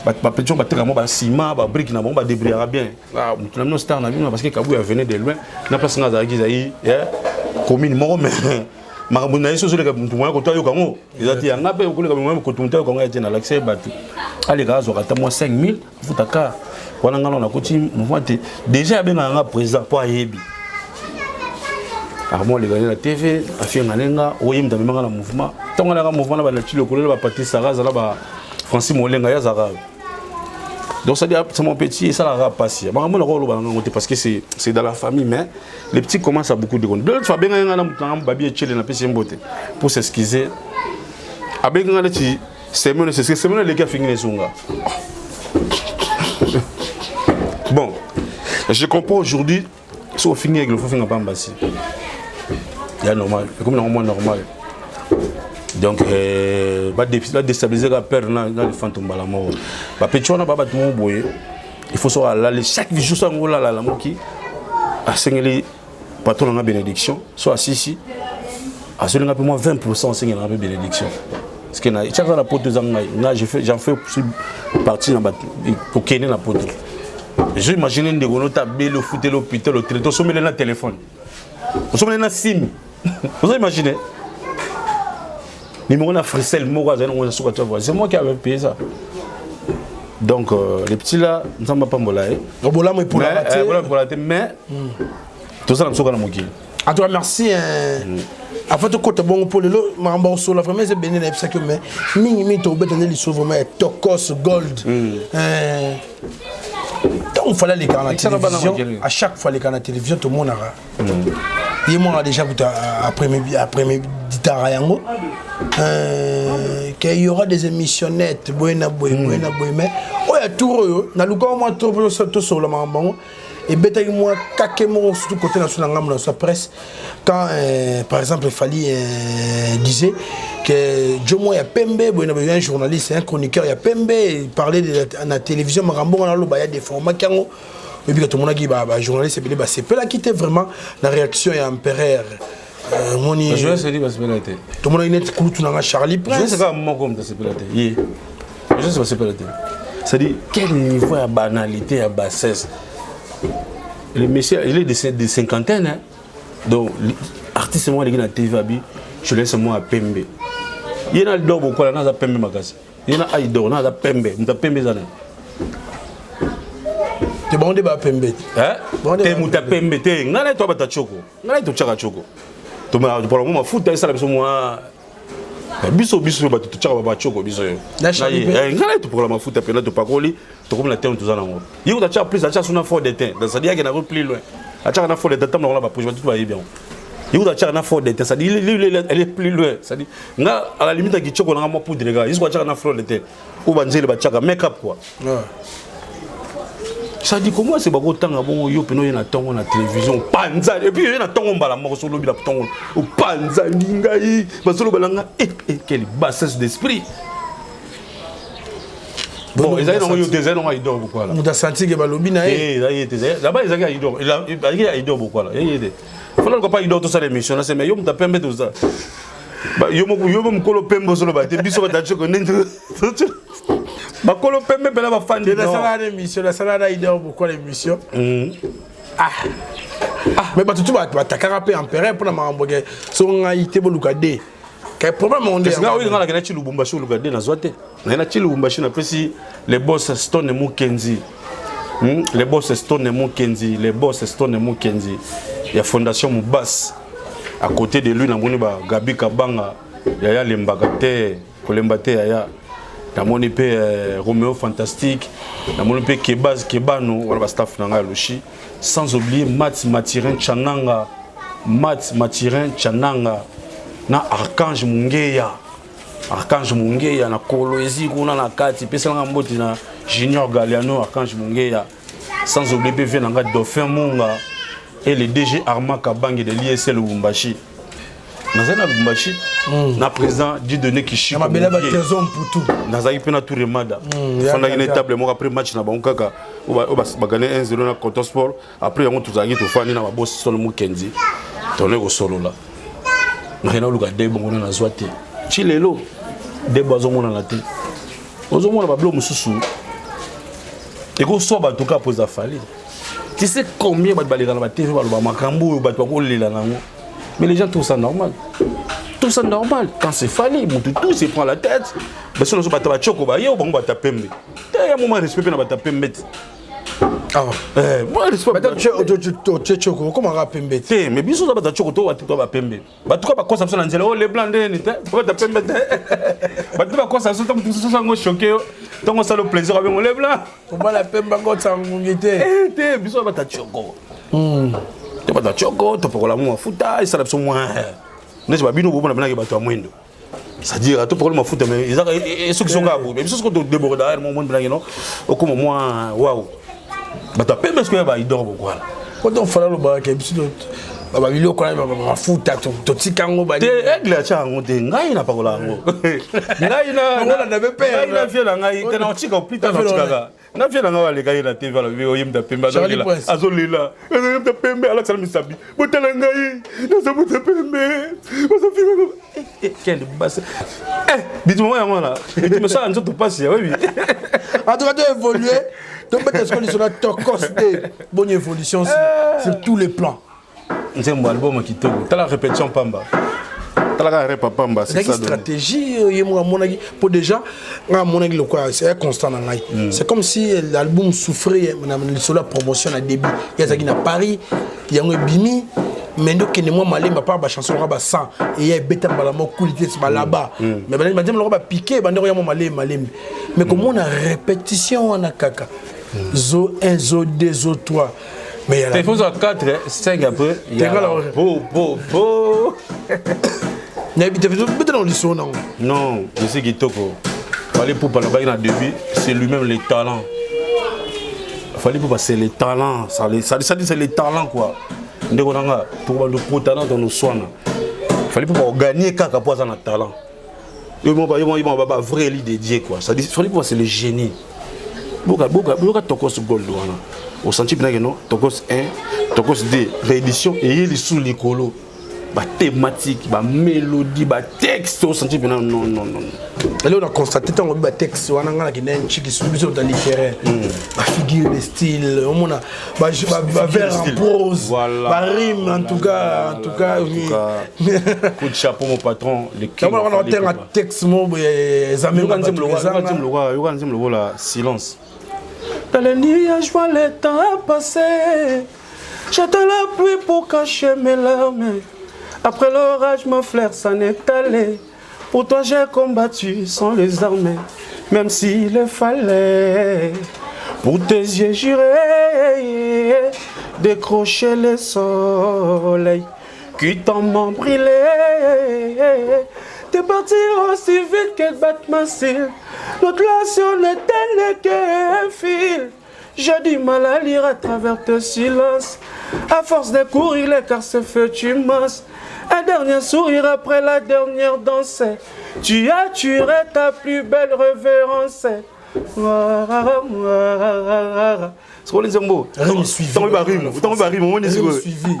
bapeti yango bateka yango basima babrique na bango, badébrouillaka bien. Motu na bino, star na bino, parce que Kabuya venait de loin. Na place nga azalaki, ezali commune moko, mais makambo na ye so ozoleka motu moya koto ayoka yango eza te. Yanga mpe okoleka moya koto moto ayoka yango ya te. Nalakisa ye bato, aleka azwaka ata mwa 5000 afutaka wana. Nga nano nakoti mouvement te, déjà abengaka nga président mpo ayebi armo alekani na TV, afinga ne nga oye moto amemanga na mouvement. Ntango alaka mouvement na balati lokolo na bapatrice Sara, azala ba Francis Molenga, ye azalaka. Donc ça dit, c'est mon petit, ça la passer. Makambo na koloba nango te parce que c'est dans la famille, mais les petits commencent à beaucoup déconner. L'autre fois benga nga na mutu na babi echele na pesi mbote pour s'excuser. Abenga nga neti semaine, c'est semaine les gars fingi nesunga. Bon, je comprends aujourd'hui so ofingi aigle, faut finga pamba si. Ya normal, comme normalement normal. Donc badéstabiliser ka père na lifanto mbala moko. Bapeti wana ba bato moko boye, il faut so alali chaque jour, so yango olala alamuki, asengeli patron nanga bénédiction. So asisi azolinga mpe mwa 20, asengelanga mpe bénédiction, parce que na tiaka na poto eza ngai nga j'en fais partie na bato kokende na poto. Je imagine ndeko no tabeli, ofuteli hôpital, otraite, osomeli na téléphone, osomeli na sim. Ozo imagine numéro na Frisel moko azali nango na suka tia. C'est moi qui avait payé ça. Donc les petits là, Nzambe apambola ye. Bolamu epolaka te. Bolamu epolaka te, mais tozala biso kaka na mokili. En tout cas, merci. Avant tokota bongo mpo lelo makambo akosola vraiment eza ebele, nayebisaki yo, mais mingimingi tokobeta nde liso vraiment ya Tokos Gold. Ntango Fally alekaka na télévision, à chaque fois alekaka na télévision, tomonaka ye mwana déjà kuta après-méditara yango qu'il y aura des émissionnettes boye na boye, boye na boye. Mais oyo ya tour oyo naluka mwa tour mpo tosolola makambo yango, ebetaki mwa kake moko, surtout côté na so na ngambo na so presse, quand par exemple Fally disait que Jomo ya pembe boye na boye, un journaliste, un chroniqueur ya pembe parlait de na télévision, makambo wana aloba ya déformaki yango. Oyebika tomonaki bajournaliste ebele basepelaki te vraiment na réaction ya empereur. Euh, moni Joyeux Seli basepela te. Tomonaki neti kulutu na nga Charlie Prince. Joyeux kaka moko moto asepela te. Ye. Joyeux basepela te. C'est-à-dire quel niveau ya banalité ya bassesse. Le monsieur il est de cinquantaine hein. Donc artiste moko aleki na TV abi je laisse moi pembe. Ye na Lidor Bokwala naza pembe makasi. Ye na Aidor naza pembe, moto ya pembe eza nani? Te bango nde ba pembe te. Hein? Te moto ya pembe te. Ngai na ye to bata choko. Ngai totyaka choko topola mwa mafuta esala biso mwa eh, biso biso bato totyaka bachoko biso yo eh, ngai topokola mafuta mpena topakoli tokomi na terme toza nango ye kuta atyaka plus atyaka suna fond de teint c'est-à-dire akenda ko plus loin atyaka na fond de teint ntango nakola baproche bato bayebi yango ye kuta atyaka na fond de teint c'est-à-dire elle est plus loin c'est-à-dire nga à la limite akichoko nanga mwa poudre kaka ye soki atyaka na fond de teint oyo banzele batiaka make up quoi ça dit comment c'est bakotanga bongo yo peno ye na ntongo na télévision opanza et puis ye na ntongo mbala moko so olobi na ntongo opanzani ngai bazoloba na nga eh, eh, quelle bassesse d'esprit bon ezali nango yo te ezali nango aidor bokwala moto asanti ke balobi na ye eh, ezali ye te laba ezalaki aidor ezalaki aidor bokwala ye te fana luka pa aidor tosala émission na se mais yo moto apembe toza yo moko yo mokolo pembe ozoloba te biso bato ya tshoko ndenge bakolo pembe mpena bafandi nasala na émission nasala na idée pourquoi l'émission mm. ah. ah mais bato tu batakaka mpe empereur mpona makambo ke soki ngai te boluka de ke problème onde nga oyo nga nakenda ti lubumbashi oluka de nazwa te naye na ti lubumbashi napesi le boss stone mukenzi hmm? le boss stone mukenzi le boss stone mukenzi ya fondation mubas à côté de lui namoni ba Gabi Kabanga yaya lembaka te kolemba te yaya namoni mpe euh, Romeo Fantastique namoni mpe Kebaz Kebano wana ba staff na ngai ya Lushi sans oublier Mats Matirin Chananga Mats Matirin Chananga na Archange Mungeya Archange Mungeya na Kolwezi kuna na kati pesalanga mbote na Junior Galliano Archange Mungeya sans oublier mpe vie na ngai Dauphin Munga et le DG Armand Kabange de l'ISL Lubumbashi nazali na Lubumbashi mm. na président Dieudonné Kishiko nazalaki mpe na Tour Mada mm, fandaki na table moko après match na bango kaka oyo bagane 1-0 na Coton Sport après yango tozalaki tofandi na babosi solo mokenzi toleki kosolola nakenda koluka debo ngo na nazwa te ti lelo debo azomonana te ozomona babilo mosusu ekoswa bato kaka mpo eza fali tu sais combien bato baleka na batv baloba makambo oyo bato bakolela nango mais les gens trouvent ça normal tout ça normal quand c'est fali motu tout se prend la tête baso naso bato bacoko baye bango bata pembe te ya moma respect mpe na bata pembe te Ah. Eh, otie choko okomaka pembe te mais biso oza bato ya choko to bato bapembe bato ka bakosa biso na nzela o oh, leblanc ndeni te bata pembe te bato bakosa biso ntango mosusu yango choke yo ntango osala plaisir abengo leblanc obala pembe akotisa ngungi te eh, te biso bata choko hmm. te bata choko topakola mwa mafuta esala biso mwa neti babino bobona benaki bato ya mwindo c'est-à-dire topakola mafuta mais ezaka soki soki aboye mais biso soki todeborde ayere mo moni benaki no okoma mwa wau bato ya pembe sikoyo baidor bokwala po donc fala lobaka ke biso babiloko wana mafuta totika yango te aigle atya yango te ngai napakola yango ngai na vie na ngai te naotika plita naotikaka na vie na ngai alekaki na tv alobi oye moto pembe azolela azolela oye moto pembe alakisala misapi botala ngai naza moto pembe bazofinga eh, eh, quel base eh, bituma yango wana bituma esala nzoto mpasi ya webi en tout cas to évolue tobeta sikoyo liso na tokos te bonne évolution sur tous les plans nzembo album kitoko tala répétition pamba tala kaka repa pamba ezalaki stratégie euh, ye moko amonaki mpo déjà ngai amonaki lokola c'est constant na ngai mm. c'est comme si l'album souffrait na lisolo ya promotion na début ye azalaki na paris yango ebimi mais nde okende mwa malemba par bachanson lokola ba 100 eya ebeta mbala moko kuli te balaba mm. mm. mais banzembo lokola bapike bande koya mwa malembe malembe mais komona répétition wana kaka zo 1 zo 2 zo 3 mais il faut 4 5 après po po po nayebi te beta na lisolo nango non monsieur kitoko Fally Poupa alobaki na début c'est lui-même le talent Fally Poupa c'est le talent ça, ça, ça dit c'est le talent quoi ndeko na nga tokobanda kokota na noswana Fally Poupa oganie kaka mpo aza na talent yo moko yo moko ba vrai élu de Dieu quoi ça dit Fally Poupa c'est le génie boka boka boka tokos gold wana osenti mpena keno tokos 1 tokos 2 réédition eye lisusu likolo. Bathématique, bamélodie, batexte, osentir mpena non, non, non. Lelo na constate ntango obi batexte wana, ngai nakende nciki susu biso ta littéraire, bafigure de style, omona bavers en prose, barime, en tout cas, en tout cas. Coup de chapeau, mon patron, le king. Wana otenga texte mo boye. Yoka nzembo lokola Silence. Dans les nuages, je vois le temps passer. J'attends la pluie pour cacher mes larmes. Après l'orage, ma fleur s'en est allée. Pour toi, j'ai combattu sans les armes, même s'il le fallait. Pour tes yeux, j'irai décrocher le soleil qui t'en m'a brûlé. T'es parti aussi vite que battement cils. Notre relation n'était qu'un fil. J'ai du mal à lire à travers tes silences. À force de courir, l'écart se fait immense. Un dernier sourire après la dernière danse. Tu as tué ta plus belle révérence. Sikoyo nzembo ntango barime, ntango barime, omoni sikoyo suivi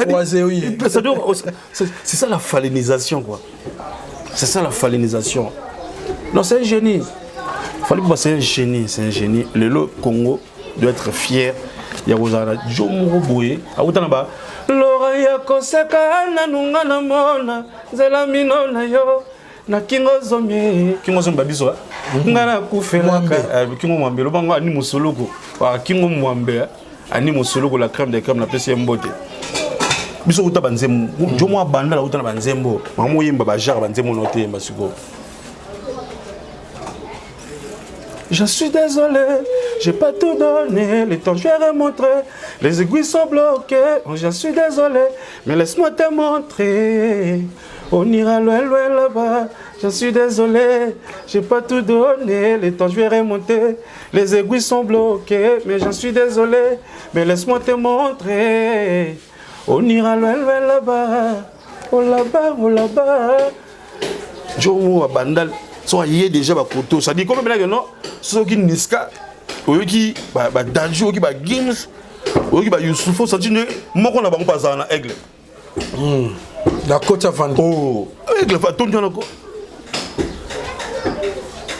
croisé, oui. C'est ça la falénisation, quoi. C'est ça la falénisation. Non, c'est un génie. Fally Ipupa, c'est un génie, c'est un génie. Lelo Congo doit être fier ya kozala na jo moko boye auta na ba lora ya koseka nanu nga na mona nzela mino na yo na kingo zomi, kingo zomi babiso nga nakufelaka kingo mwambe lobango ani mosoluku kingo mwambe ani mosoluku, la crème de crème. Napesi ye mbote. Biso kuta banzembo jo mwa bandala uta na banzembo mama oyemba bajare banzembo na oteyemba sikoyo. Je suis désolé, j'ai pas tout donné. Le temps, je vais remontrer. Les aiguilles sont bloquées. Oh, je suis désolé, mais laisse-moi te montrer. On ira loin, loin là-bas. Je suis désolé, j'ai pas tout donné. Le temps, je vais remonter. Les aiguilles sont bloquées, mais je suis désolé. Mais laisse-moi te montrer. On ira loin, loin là-bas. Oh là-bas, oh là-bas. Jomo Bandal, so aye déjà bakoto, c'est-à-dire comme maintenant non, soki Niska oyoki baDadju, oyoki baGims, oyoki baYoussoupha, c'est-à-dire nde moko na bango mpo azala na Aigle. Na koti afandi. Oh, Aigle atondi wana ko.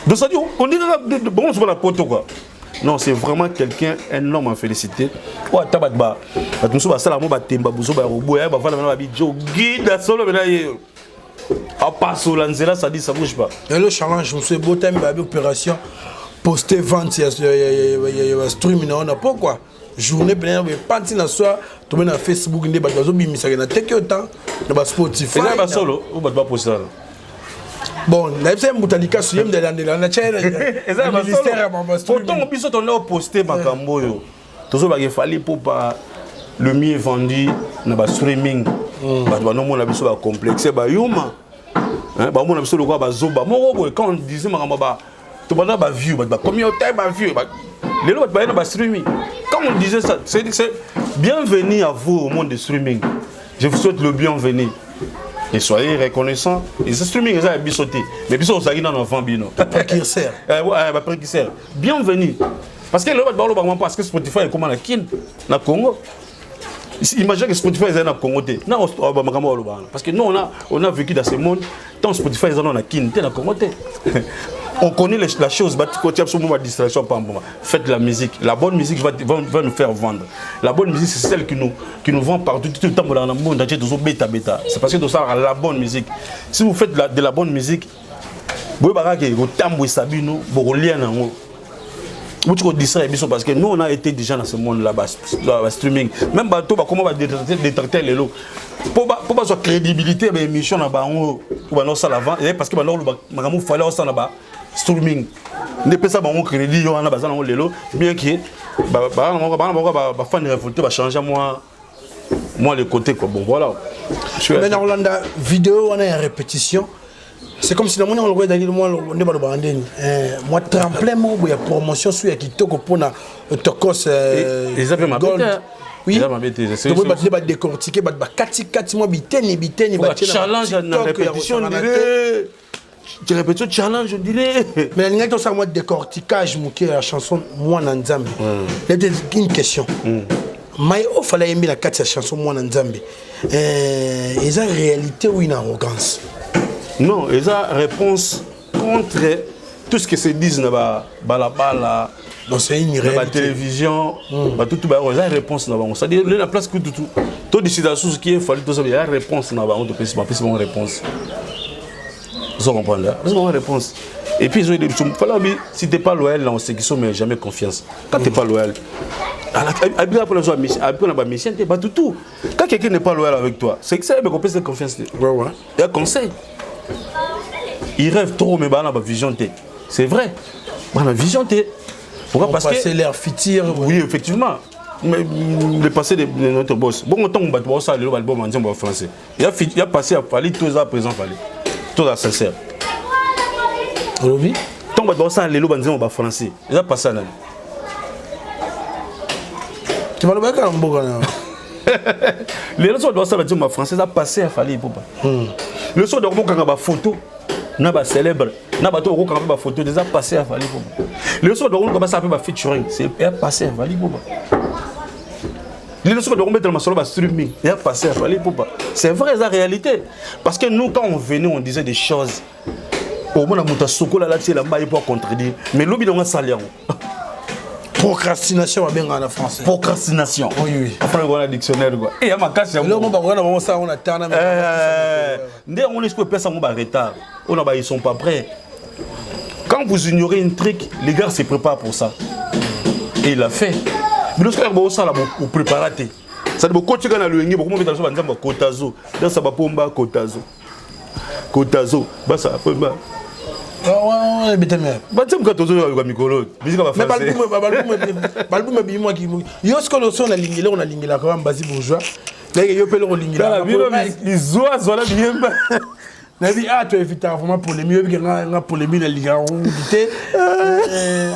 Donc c'est-à-dire on dit kaka bango nyonso na poto, quoi. Non, c'est vraiment quelqu'un, un homme à féliciter. Oyo ata bato bato mosusu basala mo batemba buzo baroboya bavanda bana babi jo guide solo mena ye apasola nzela, ça dit ça bouge pas. Lelo challenge mosusu ebotami, babi opération poste vente ya stream na wana. Pourquoi journée pene epanti na soir tobe na Facebook nde bato bazobimisaka na teki otan na baSpotify? Eza basolo oyo bato baposala. Bon, nayebisa ye mbuta likasu ye mdelandela na tia. Eza ministère ya potongo. Biso tonde oposte makambo oyo tozobaka eFally Ipupa le mieux vendu na bastreaming. Bato banomona biso bacomplexe, bayuma bamona biso lokola bazoba moko boye. Quand on disait makambo ba tobanda baview, bato bakomi ote baview, lelo bato baye na bastreaming. Quand on disait ça, c'est bienvenue à vous au monde du streaming. Je vous souhaite le bienvenu et soyez reconnaissants. Et ce streaming eza ya biso te, mais biso ozalaki nano avant bino. Précurseur. Baprécurseur, bienvenue, parce que lelo bato balobaka parce que Spotify ekoma na Kine, na Congo. Imagine que Spotify ezali na Congo te na bamakambo balobaka, parce que nous on a vécu dans ce monde. Tant Spotify eza na Kine te, na Congo te, on connaît la chose. Bakotia biso mo badistraction pamboma. Faites la musique, la bonne musique va nous faire vendre. La bonne musique, c'est celle qui nous vend partout. Tout le temps na monde entier tozobeta beta, c'est parce que tosalaka la bonne musique. Si vous faites de la bonne musique, boyebaka ke kotambwisa bino bokolia nango buti kodistraire biso, parce que nous, on a été déjà dans ce monde là ba streaming. Même bato bakoma badétracteur lelo mpo bazwa crédibilité ya baémission na bango oyo bandosala avant, parce que bandoloba makambo Fally osala na ba streaming nde epesa bango crédit yo wana baza nango lelo, bien que bana bango bafan révolté bachange moi le côté, quoi. Bon, voilà. Mais na kolanda vidéo wana ya répétition, c'est comme si namoni yango lokola ezalaki mwa nde balobaka ndeni mwa tremplin moko boye ya promotion su ya kitoko mpona Tokos. Eza mpe mabe te. Oui, Eza mabe te. Tomoni bato nde badécortique, bato bakatikati mwa biteni biteni. Batie na challenge na TikTok ya répétition, on kosangana te. dirait répétition challenge, on dirait. Mais nalingaki tosala mwa décortiquage moke ya chanson Mwana Nzambe. Nete une question. Mai oyo Fally ayembi na kati ya chanson Mwana Nzambe, eza réalité ou une arrogance? Non, eza réponse contre tout ce que se disent na balabala. Donc c'est une na réalité. Batélévision, batutu bayango, eza réponse na bango. C'est-à-dire le na place kututu todécida susu ki efali tosala, ya réponse na bango, topesi, bapesi bango réponse. Ozo comprendre, bapesi bango réponse et puis ezoyede biso. Fala bi, si t'es pas loyal na osekiso, mais jamais confiance. Quand t'es pas loyal, abika mpona zwa mission, abika na bamission te, batutu. Quand quelqu'un n'est pas loyal avec toi, c'est que ça yebe kopesa confiance te. Ya conseil, il rêve trop, mais bana bavision te. C'est vrai, bana vision te. Pourquoi? Parce que c'est l'air futur. Oui, effectivement, mais le passé de notre boss, bon, ntango bato baosala lelo balbum ya nzembo ya français, ya passé ya Fally to eza présent Fally, toza sincère. Olobi? Ntango bato baosala lelo banzembo bafrançais, eza passé ya nani? Te, balobaki na mboka na Lelo so bato basala banzembo bafrançais, eza passé ya Fally Ipupa. Lelo so bato bakokanga bafoto na bacélèbre na bato bakokanga mpe bafoto, eza passé ya Fally Ipupa. Lelo so bato bakoluka basala mpe bafeaturing, c'est ya passé ya Fally Ipupa. Lelo so bato bakobetela masolo bastreaming, eza passé ya Fally Ipupa. C'est vrai, eza réalité, parce que nous, quand on venait, on disait des choses. Omona moto asokola, alati elamba, ye mpo acontredire, mais lobi nango asali yango. Procrastination babengaka na français. Procrastination. Oui. Afana wana dictionnaire quoi, e ya makasi. Eloko mo bakoka na bango osala yango na tana. Nde yango nde sikoyo epesa yango baretard oyo na ba, ils sont pas prêts. Quand vous ignorez une truc, les gars se préparent pour ça et il a fait. Bino sikoyo bosala, boprépara te. Sadi bokotika na loyenge, bokomobeta biso banzambe bakotazo dansa, bapomba kotazo, kotazo basa pomba. Ebetami. Banzembo kaka tozoyoka mikolo, bisika bafrançais. Balbum ebimwaki. Yo sikoyo so nalingi eloko, nalingelaka wa Mbazi Bourgeois, nayeke yo mpe eloko. Tala bino. Olingelaka. Lizwazwa na biyemba. Nayebi a to évitaka vraiment polémique. Oyebi ke nga polémique nalingaka mingi te.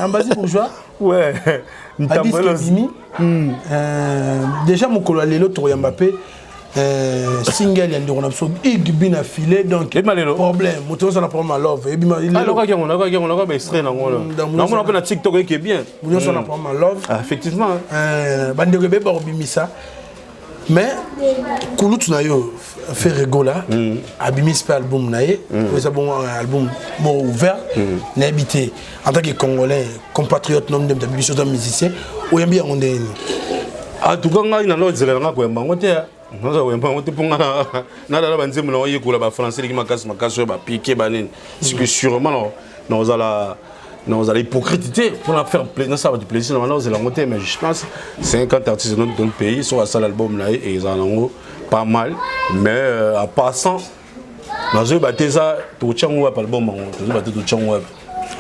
Ambazi Bourgeois, badisque ebimi déjà mokolo ya lelo. Tokoyamba mpe single ya ndeko na biso Ig Bina File. Donc Ebima lelo. Problème, moto nyonso na problème ya love ebima lelo. Nalokaki yango, nalokaki yango, nayoka baextrait nango. Namona mpe na TikTok, eke bien. Moto nyonso na problème ya love. Ah, effectivement. Bandeko ebeye bakobimisa, mais kulutu na yo Ferre Gola abimisi mpe album na ye oyo eza bongo album moko ouvert. Nayebi te, en tant que Congolais, compatriote, nom nde moto abimisi, oza musicien, oyambi yango ndenge nini? En tout cas, ngai nano nzela nanga koyamba yango te, naza koyamba yango te, mpo nga nalala banzembo na oyekola bafrançais eleki makasi makasi oyo bapike banini, parce que sûrement nazala hypocrite te mpona faire nasala bato plaisir na bana, ozela yango te. Mais je pense 50 artistes de notre pays, soki asala album na ye, ezala nango pas mal. Mais en passant, nazoyeba te eza tokotya yango wapi. Album yango tozoyeba te totya yango wapi.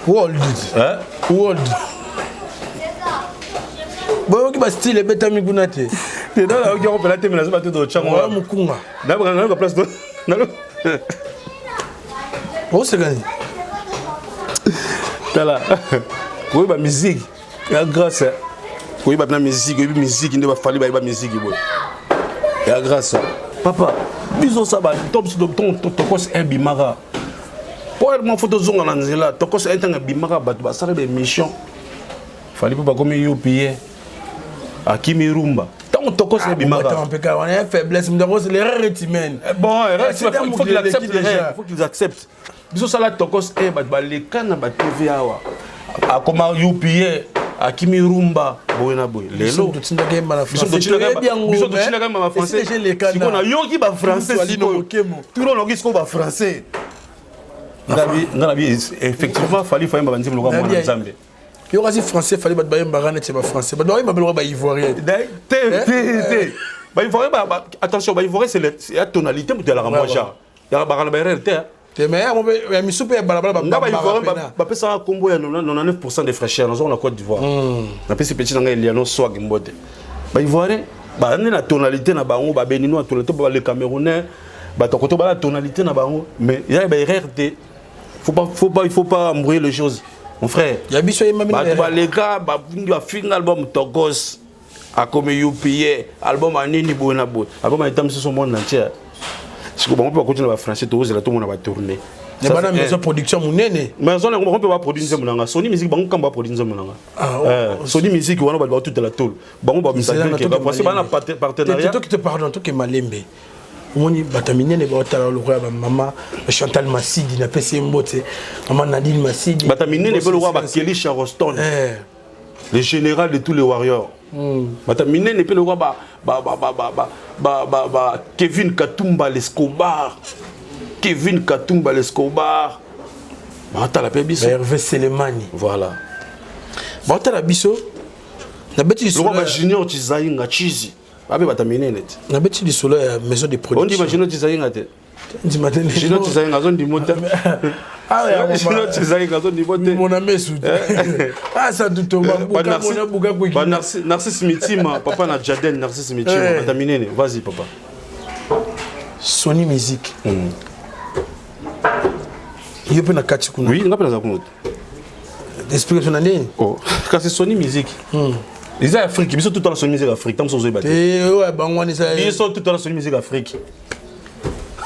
World. Hein? World, boyoki bastyle ebetami kuna te. Te, nayoki yango mpela te, me nazoyeba te totya yango Oya wapi. Mokunga. Nayoka place. Oseka nini? Tala, koyeba musique ya grâce, koyeba mpena musique, oyebi musique nde bafali bayeba musique boye ya grâce. Papa, biso osa to biso Tokos ebimaka po mwa fo tozonga na nzela. Tokos ntango ebimaka, bato basala baémission, Fally mpo bakomi upa, akimi rumba. Ntango Tokos ebimaka Mpeka wana faiblesse, l'erreur est humaine. Bon, erreur, il faut qu'il accepte l'erreur, il faut qu'ils acceptent. Biso osala Tokos e, bato baleka na batv awa, akoma upa, akimi rumba, boye na boye. Lelo totindaki yemba na biso totinaka yemba ba français. Sikoyo nayoki bafrançais, sikoyo turo nayoki sikoyo bafrançais. Nga na bi, effectivement, Fally fayemba banzembo lokola mwana Nzambe. Yo kasi français, Fally, bato bayembaka neti bafrançais, bato bayemba biloko baivoirien. Te, te, te, baivoirien, attention, baivoirien, c'est ya tonalité, moto yalaka mwa genre yaka baka na baerreur te. Te, mais ya misu mpe ya balabala. Nga baivoirien bapesaka nkombo ya 99 de fraîcheur. Nazonga na Côte d'Ivoire, napesi petit na ngai Eliano Swag mbote. Baivoirien bande na tonalité na bango, babéninois tonalité, le Camerounais, bato koto bala tonalité na bango, mais ya baerreur te. Faut pas, il faut pas embrouiller les choses, mon frère. Ya biso yemba. Bato baleka bafinga album Tokos, akomi upa, album anini, boye na boye, album eta mosusu monde entier. Sikoyo bango mpe bakoti na bafrançais, tozela tomona batourne. Bana maison production monene. Maison yango, bango mpe baproduit nzembo na nga. Sony Music, bango kamba baproduit nzembo na nga. Sony Music wana, bato batutela tolo bango babimisa bana partenariat. Pardon, toke malembe. Omoni bato ya minene baotala lokola bamama Chantal Masidi, napesi ye mbote, mama Nadine Masidi. Bato ya minene mpe lokola bakeli Charoston, le général de tous les warriors. Bato ya minene mpe lokola ba Kevin Katumba l'Escobar, Kevin Katumba l'Escobar, baotala mpe biso. Hervé Selemani. Voilà. Baotala biso. Nabeti lisolo ba Junior Chizainga Chizi, babe bato ya minene te. Nabeti lisolo ya maison de production. Ondima Junior Chizainga te? Ndima te. Junior Chizainga azondimo te. Junior Chizainga azondimo te. Mona mesu asa tutoma buka mona buka kwiki. Narcisse Mitima, papa na Jaden, Narcisse Mitima, bato ya minene. Vas-y, papa. Sony Music, yo mpe na kati kuna? Oui, nga mpe naza kuna. Explication na nini? Oh. Kasi Sony Music eza Afrique. Biso tutala Sony Music Afrique, ntango mosusu ozoyeba te. Oyo bango wana eza. Biso tutala Sony Music Afrique.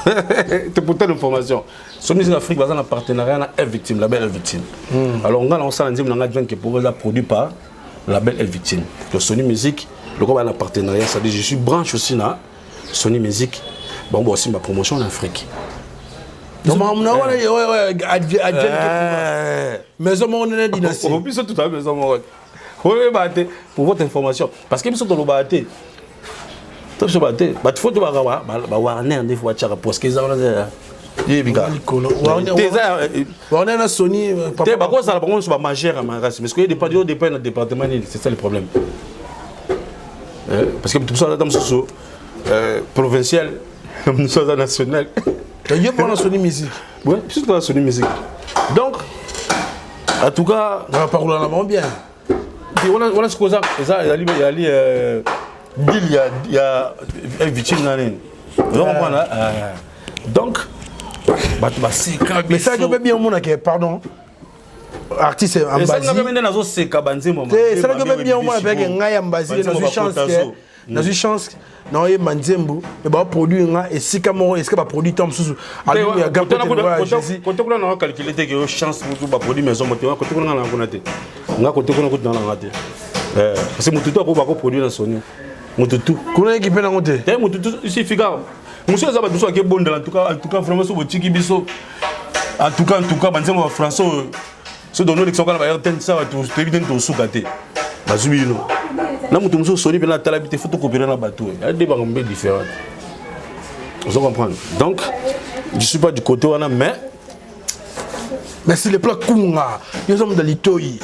C'est pour telle information, Sony Music Afrique baza na partenariat na F Victime, label F Victime. Alors nga na osala nzembo na nga John Keporo, eza produit par label F Victime. Donc Sony Music lokola baza na partenariat, c'est à dire je suis branche aussi na Sony Music, bango baosimba promotion en Afrique. Donc makambo na wana maison moko nene dynastie. Biso tutala maison moko, oyeba te. Pour votre information, parce que biso tolobaka te, to biso bate bato fo tobaka bawarner nde fo batiaka, parce que eza wana yebika. Warner na Sony. Te, bakozala bango nyonso bamagere ya makasi, mais soki dépend, yo dépend na département nini, c'est ça le problème. Parce que moto mosusu aza ta mosusu provincial, mosusu aza national. Yo mpona Sony Music? Ouais, biso toza Sony Music. Donc en tout cas bapakola na bango bien. Wana sikoyo eza ezali deal ya victime na nini, oza comprendre? Donc bato baseka. Mais ça mpe bien, omonake, pardon, artiste ambazi nde nazoseka banzembo. Te, esalaki mpe bien, omona mpeke ngai ya mbazi, nazwi chance ke nazwi chance naoyemba nzembo, me baproduire nga esika moko, esika baproduit ntango mosusu album ya Kote kuna na calcule te ke yo chance mosusu baproduit maison mo te. Kote kuna nga na kuna te, nga kote kuna kutu na nga te, parce que motu tu ako bakoproduire na Sony, motu tu. Kuna yeki mpe nango te. Te, motu tu isifika mosusu eza bato mosusu akebondela. En tout cas vraiment, so botiki biso, en tout cas banzembo ba français oyo so dono olekisa kaka na ba RTN, sa bato toyebi te tosuka te, bazwi bino na moto mosusu Soni mpena atala bi te, fo tokopera na bato oyo ade bango mpe différente, ozo comprendre? Donc je suis pas du côté wana, mais Mais sur le plan kunga, yo oza moto ya litoi.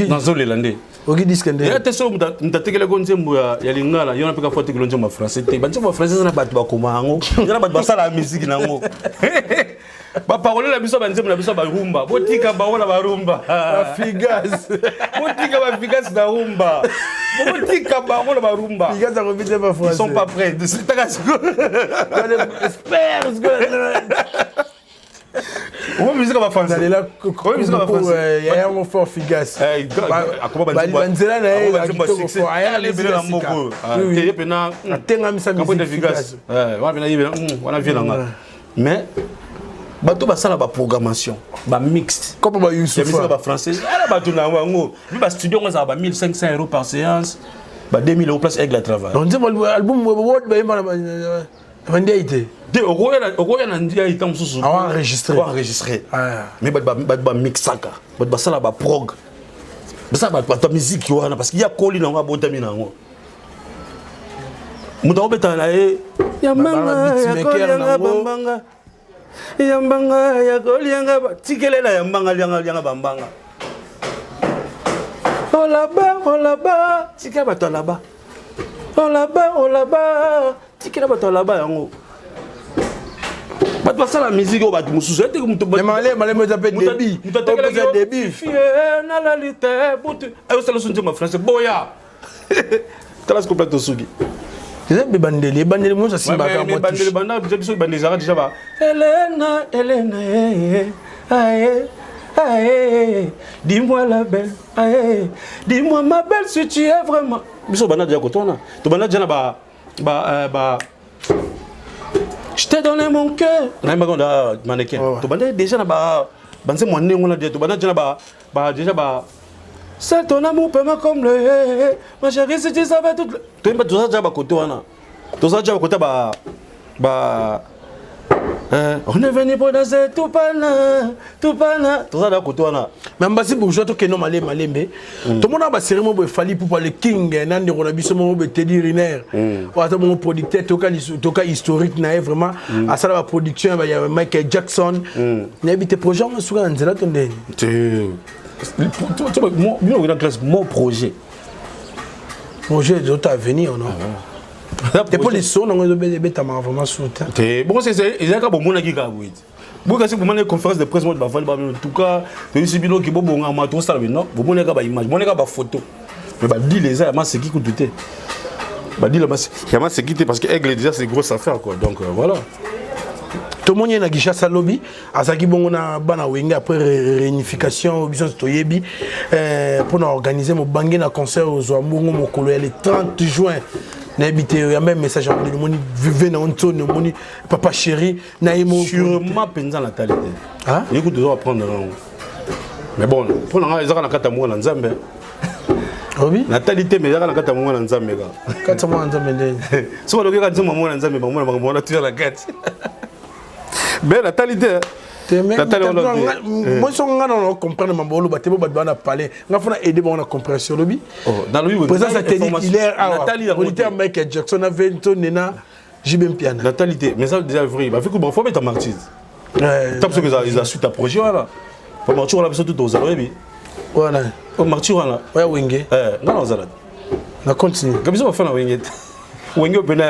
Nazolela nde. Oki disque nde. Ya te, so moto atekelaki nzembo ya lingala, yo na mpe kafo atekeli nzembo ya français te. Banzembo ya français eza na bato bakoma yango, eza na bato basalaka misiki nango, baparole na biso, banzembo na biso barumba. Botika bango na barumba. Bafigas. Botika bafigas na rumba, botika bango na barumba. Figas akobi te ba Ils sont pas prêts. Taka sikoyo. Espère. Omo musique ba français. Nalela yango fort, Figas. Banzela na ye ayalebele na moko ye pena. Atengamisa musique Figas wana pena ye wana vie nanga, mais bato basala baprogrammation bamixte kopo bayusufa bafrançais ala bato na bango mpe bastudio ngo ezala ba 1500 € par séance, ba 2000 € place Aigle à travail. Nzembo album bayemba na ndiai te. Te, okoya na ndiai ntango mosusu. Enregistré. Enregistré, mais bato bamixaka, bato basala baprog, basala bato ya musique wana, parce que ya koli nango, abotami nango, moto akobetana na ye yambanga yakolianga bambanga, yambanga yakolianga, tikelela yambanga lianga lianga bambanga olaba olaba, tikela bato alaba olaba olaba, tikela bato alaba yango, bato basala musique oyo, bato mosusu ete Malema eza mpe débit. Débit. Nalali te butu ayosala so nzembo ya français boya, tala siko plateau soki. Eza ebandeli, ebandeli moso asimbaka. Ebandeli banda biso, ebandeli ezalaka déjà ba Elena Elena aye aye, dis-moi la belle aye, dis-moi ma belle si tu es vraiment biso banda déjà kotwana, tobanda déjà na ba ba ba. Je t'ai donné mon cœur. Nayembaka na mannequin. Tobandaki déjà na ba banzembo ya ndenge wana déjà, tobanda déjà na ba déjà ba C'est ton amour peut comme le ma chérie, si tu savais tout. Toyemba, toza déjà ba côté wana. Toza déjà ba côté ba on est venu pour danser tout pana, tout pana. Toza na côté wana. Mais Ambasi Bourgeois, tokende malembe malembe. Tomona basérie moko boye, Fally Ipupa le King na ndeko na biso moko boye, Teddy Riner, oyo aza bongo producteur. Toka historique na ye vraiment, asala baproduction ya Michael Jackson. Nayebi te, projet yango suka na nzela to ndeni? Bino okenda classe, mon projet. Projet ezota avenir, non te? Mpo liso nango ezobetamaka vraiment sur te. Te, bongo ezalaka, bomonaki kaka boye te. Boye kasi bomoni conférence de presse moko, bavandi ba, en tout cas toyebisi bino ke bobongama, tosala bino. Bomoni kaka baimage, bomoni kaka bafoto, mais badile eza ya maseki kutu te. Badile ya maseki te, parce que Aigle déjà, c'est grosse affaire quoi. Donc voilà. Tomoni ye na Kinshasa alobi, azalaki bongo na bana Wenge après réunification biso nyonso toyebi, mpona organiser mobange na concert ozwa mbongo mokolo ya le 30 juin. Nayebi te, yamba message yango nini? Omoni vive na ntsoni, omoni papa chéri na ye mo? Sûrement mpenza natali te. Ah? Ye kutu toza apprendre nango, mais bon, mpo na ngai ezaka na kati ya mwana Nzambe. Obi? Natali te, mais ezaka na kati ya mwana Nzambe kaka. Kati ya mwana Nzambe ndeni? Soki baloki kaka nzembo ya mwana Nzambe, bamona makambo wana tuya na kati. Be natali te. Natali wana te. Moi, so nga na comprendre mambo oloba te, bo bato bana palais nga fona aider bango na compréhension. Olobi Oh, nalobi boye. présence ya Teddy Killer awa, Natali yango te. producteur Michael Jackson na Vento Nena JB Mpiana. Natali te, mais ça déjà vrai bafi ku, faut beta martyrs. Top, soki eza suite à projet wana, po martyr wana biso tu tozala, oyebi. Wana. Po martyr wana. Oya Wenge. Eh, nga na ozala. Na continue. Ka biso bafana Wenge te, Wenge opena,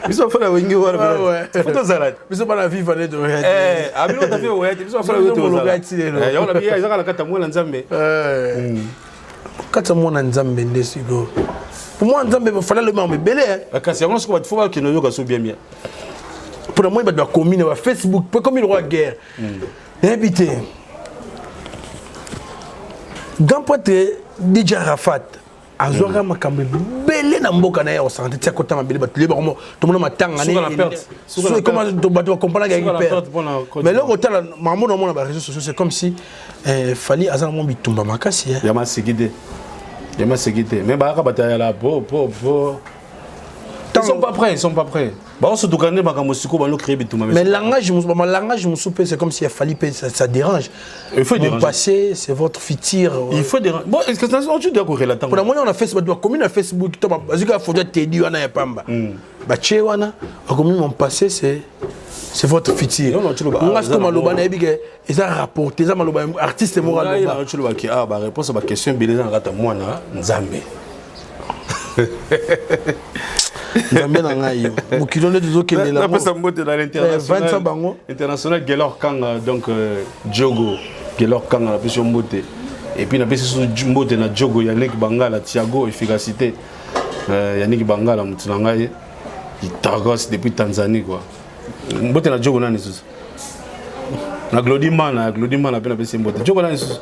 biso bafana Wenge wana. Faut tozala te. Biso bana viva nde toya. Eh, abino tafi oya te, biso bafana Wenge tozala. Yango na biya ezaka na kati ya mwana Nzambe. Kati ya mwana Nzambe nde sikoyo, po mwana Nzambe fala lobi makambo ebele. Kasi yango sikoyo bato fo bakende oyoka so bien bien. Mpona moi, bato bakomi na bafacebook mpo ekomi lokwa guerre. Nayebi te, grand prêtre DJ Arafat azwaka makambo ebele na mboka na ye, akosanga te ti akota mabele. Bato leba komo tomona matanga bato bakompanaka yaki perte. Mais eloko otala makambo na omona baréseaux sociaux, c'est comme si Fally aza na mwa bitumba makasi. Ya maseki te, ya maseki te, mais bayaka bato ya la po po po. Ils sont pas prêts, ils sont pas prêts. Baosutuka nde makambo sikoyo bano créer bitumba. Mais langage mosusu, langage mosusu mpe, c'est comme si Fally mpe ça dérange. Il faut Mon déranger. passé, c'est votre futur. Il faut déranger. Bon, est-ce que ça tu dois korelata? Mpona moni na Facebook, bakomi na Facebook to bazwi kaka photo ya Teddy wana ya pamba, batie wana, bakomi: "Mon passé, c'est votre futur." Non, non, tu loba, Nga ah, siko eza na maloba bongo. nayebi ke eza rapporté, eza maloba ya artiste moko ngai aloba. Na tulobaki awa, baréponse ya baquestion ebele eza na kati ya mwana Nzambe. Nzambe na ngai yo, mokili nde tozokendela. Napesa mbote na l'international bango. International Gelor Kanga, donc Diogo Gelor Kanga, napesi yo mbote. Et puis napesi susu mbote na Diogo Yannick Bangala, Thiago efficacité, Yannick Bangala, motu na ngai Itagos depuis Tanzanie quoi. Mbote na Diogo nani susu, na Glodi Mana, Glodi Mana mpe napesi mbote. Diogo nani susu?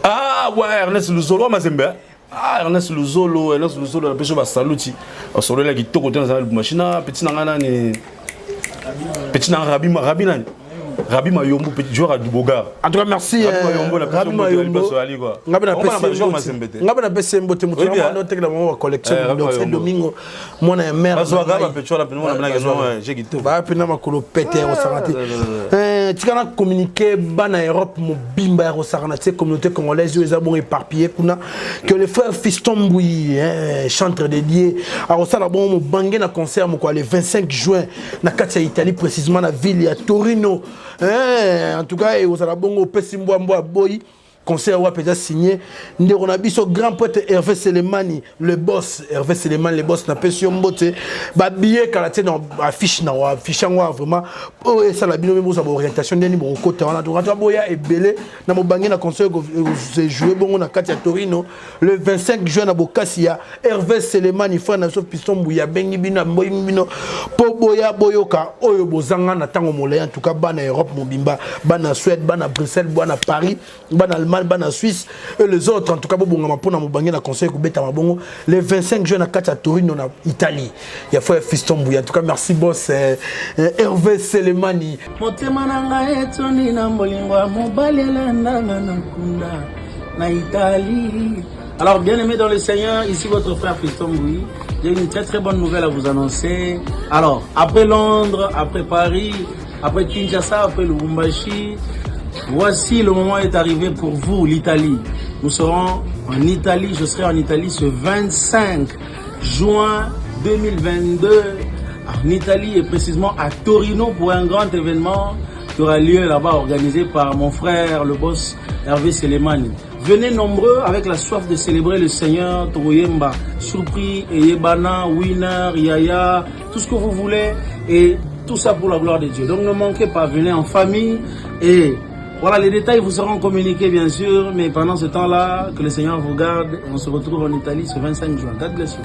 Ah ouais, Ernest Luzolo wa Mazembe. Ah, Ernest Luzolo, Ernest Luzolo, napesi yo basaluti. Basolola kitoko te. Nazala Lubumbashi na petit na ngai nani, petit na ngai Rabi, Rabi nani, Rabi Mayombo, petit joueur à Dubogar. En tout cas, merci. Rabi Mayombo, na Rabi Mayombo. Ngabe na pesi, ngabe na pesi mbote mutu na ndo tekela bango ba collection. Donc c'est Domingo, mwana ya mère. Bazwaka ba petit wana pena mwana na j'ai kitoko. Ba pena makolo pete ya kosaka te. Tika na communiquer bana Europe mobimba ya kosaka na tie, communauté congolaise oyo eza bon éparpillé kuna, que le frère Fiston Mbouyi, hein, chantre dédié, akosala bon mobange na concert moko le 25 juin na kati ya Italie, précisément na ville ya Torino. Hein, en tout cas ekozala bongo opesi mbwa mbwa boyi. Concert wapi eza signé ndeko na biso grand prêtre Hervé Selemani le boss. Hervé Selemani le boss, napesi yo mbote. Babillet kala te na affiche na affiche yango vraiment oyo esala bino mpe bozwa baorientation ndeni bokokota wana. Donc ata boya ebele na mobange na concert se joue bongo na kati ya Torino le 25 juin na bokasi ya Hervé Selemani, frère na biso Piston Mbuya abengi bino, amboyi bino mpo boya boyoka oyo bozanga na ntango molai. En tout cas bana Europe mobimba, bana Suède, bana Bruxelles, bana Paris, bana Allemagne. Allemagne, bana Suisse et les autres. En tout cas, bobongama mpona mobange na conseil kobeta mabongo le 25 juin na kati ya Torino na Italie. Ya frère Fiston Mbuya. En tout cas, merci boss Hervé Selemani. Motema na ngai etondi na bolingo ya mobali alandanga na nkunda na Italie. Alors, bien-aimés dans le Seigneur, ici votre frère Fiston Mbouy. J'ai une très très bonne nouvelle à vous annoncer. Alors, après Londres, après Paris, après Kinshasa, après Lubumbashi, voici le moment est arrivé pour vous, l'Italie. Nous serons en Italie, je serai en Italie ce 25 juin 2022 en Italie et précisément à Torino pour un grand événement qui aura lieu là-bas organisé par mon frère, le boss Hervé Selemani. Venez nombreux avec la soif de célébrer le Seigneur Toroyemba, Surpris, Eyebana, Winner, Yaya, tout ce que vous voulez et tout ça pour la gloire de Dieu. Donc ne manquez pas, venez en famille et voilà, les détails vous seront communiqués bien sûr, mais pendant ce temps-là, que le Seigneur vous garde. On se retrouve en Italie ce 25 juin. God bless you.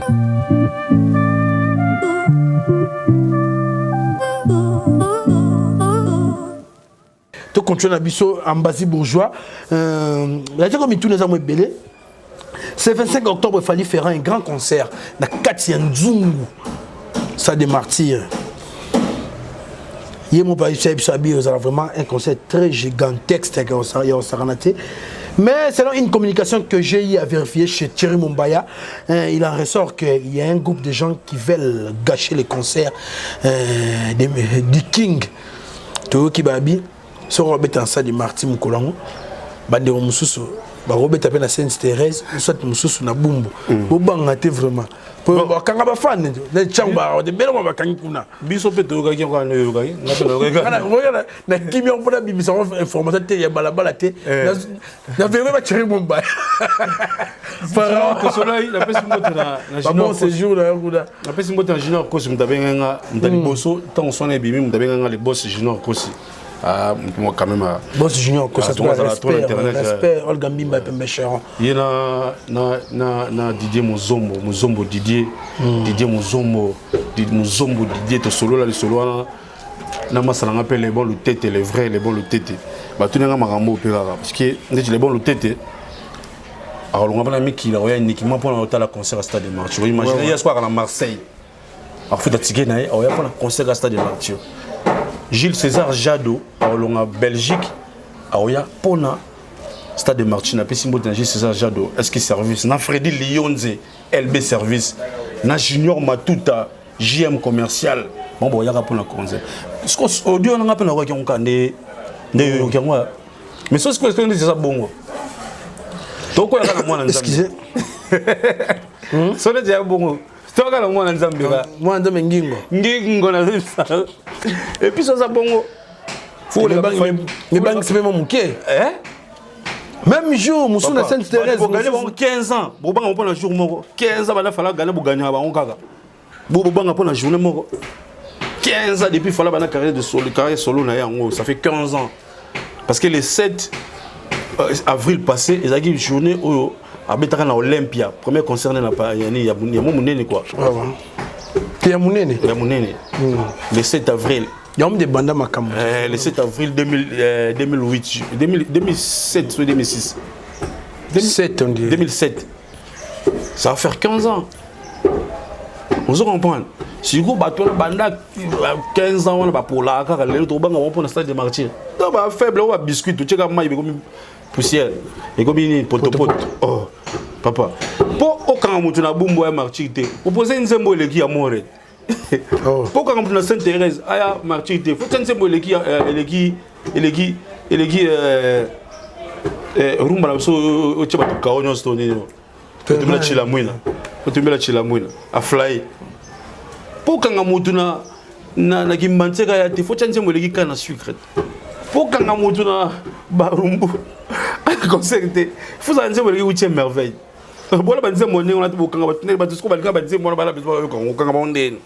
To continue na biso Ambassy Bourgeois. La mituna eza mo ebele. Ce 25 octobre, Fally fera un grand concert na kati ya Nzungu, Stade des Martyrs. Ye mo pa biso abi ozala vraiment un concert très gigantesque ya osakana te. Mais selon une communication que j'ai eu à vérifier chez Thierry Mombaya, hein, il en ressort qu'il y a un groupe de gens qui veulent gâcher les concerts du King. Toyoki babi soko babeta na Stade des Martyrs mokolo yango, bandeko mosusu bakobeta mpe na Sainte Thérèse, soit mosusu na Bumbu. Bobanga te vraiment, po bakanga bafane ntango beloko bakangi kuna. Biso mpe toyokaki yango wana, oyokaki, nga mpe nayokaki. Na kimia mpona bimisa information te ya balabala te na vérité bachéri Mombaya. Tosolai, napesi mbote na bon séjour na yo kuna. Napesi mbote na Junior Kosi, moto abengai nga moto ya liboso ntango swana ebimi, moto abengai nga le boss Junior Kosi. Ah, moto moko quand même. Boss Junior Kosi, respect, respect. Olga Mbimba Pembe Cheron. Ye na Didier Mozombo, Mozombo Didier, Didier Mozombo, Mozombo Didier. Tosolola lisolo wana na masala nga mpe le bon Lutete, le vrai le bon Lutete. Batuni nga makambo mpe kaka parce que ndeti le bon Lutete akolonga mpona mikili, akoya uniquement mpona otala concert ya Stade des Martyrs. Imagine, ye soki aka na Marseille, akofuta ticket na ye, akoya mpona concert ya Stade des Martyrs. Gilles César Jado akolonga Belgique, akoya mpona Stade des Martyrs. Napesi mbote na Gilles César Jado, est ce que service na Fredi Lionze, LB service, na Junior Matuta, JM commercial. Bon, boyaka mpona concert. Audio nanga mpe nakoki yango kaka nde nde yoyoki yango, mais so sikoyo nde eza bongo, tokoyaka na mwana Nzambe. So neti ya bongo, toyaka na mwana Nzambe ka. Mwana Nzambe ngingo. Ngingo nazebisa. Et puis so aza bongo. Mibangisi mpe mo moke, même jour mosusu na Sainte Thérèse. Boganye bango 15 ans, bobanga mpona jour moko? 15 ans banda Fally aganye, boganyaka bango kaka, bobanga mpona journée moko? 15 ans depuis Fally bana carrière de solo, carrière solo na ye yango, ça fait 15 ans, parce que le 7 avril passé ezalaki journée oyo abetaka na Olympia, premier concert na yani ya mo monene quoi. Te, ya monene. Ya monene, le 7 avril. Yango nde banda makambo. Le 7 avril 2000, 2008, 2000, 2007 ou 2006. 7, on dit. 2007, ça va faire 15 ans, ozo comprendre? Sikoyo bato wana banda 15 ans wana bapolaka kaka, lelo tobanga bango mpona Stade des Martyrs? Donc bafaible oyo, babiscuit totieka mai, ekomi poussière, ekomi nini, potopoto. Oh papa, mpo okanga moto na Bumbu aya Martyr te, opose nzembo eleki ya more. Mpo okanga moto na Sainte Thérèse aya Martyr te, faut tia nzembo eleki, eleki, eleki, eleki rumba na biso otia bato kao nyonso to nini, otumela chila mwina, otumela chila mwina aflaye. Mpo okanga motu na Kimbanseke ya te, faut tia nzembo eleki kaka na sucre. Mpo okanga motu na Barumbu concert te, faut zala nzembo eleki huitième merveille. Bona banzembo ndenge wana te, bokanga bato ndenge bato siko balinga banzembo wana, bala biso bayoka, okanga bango ndeni.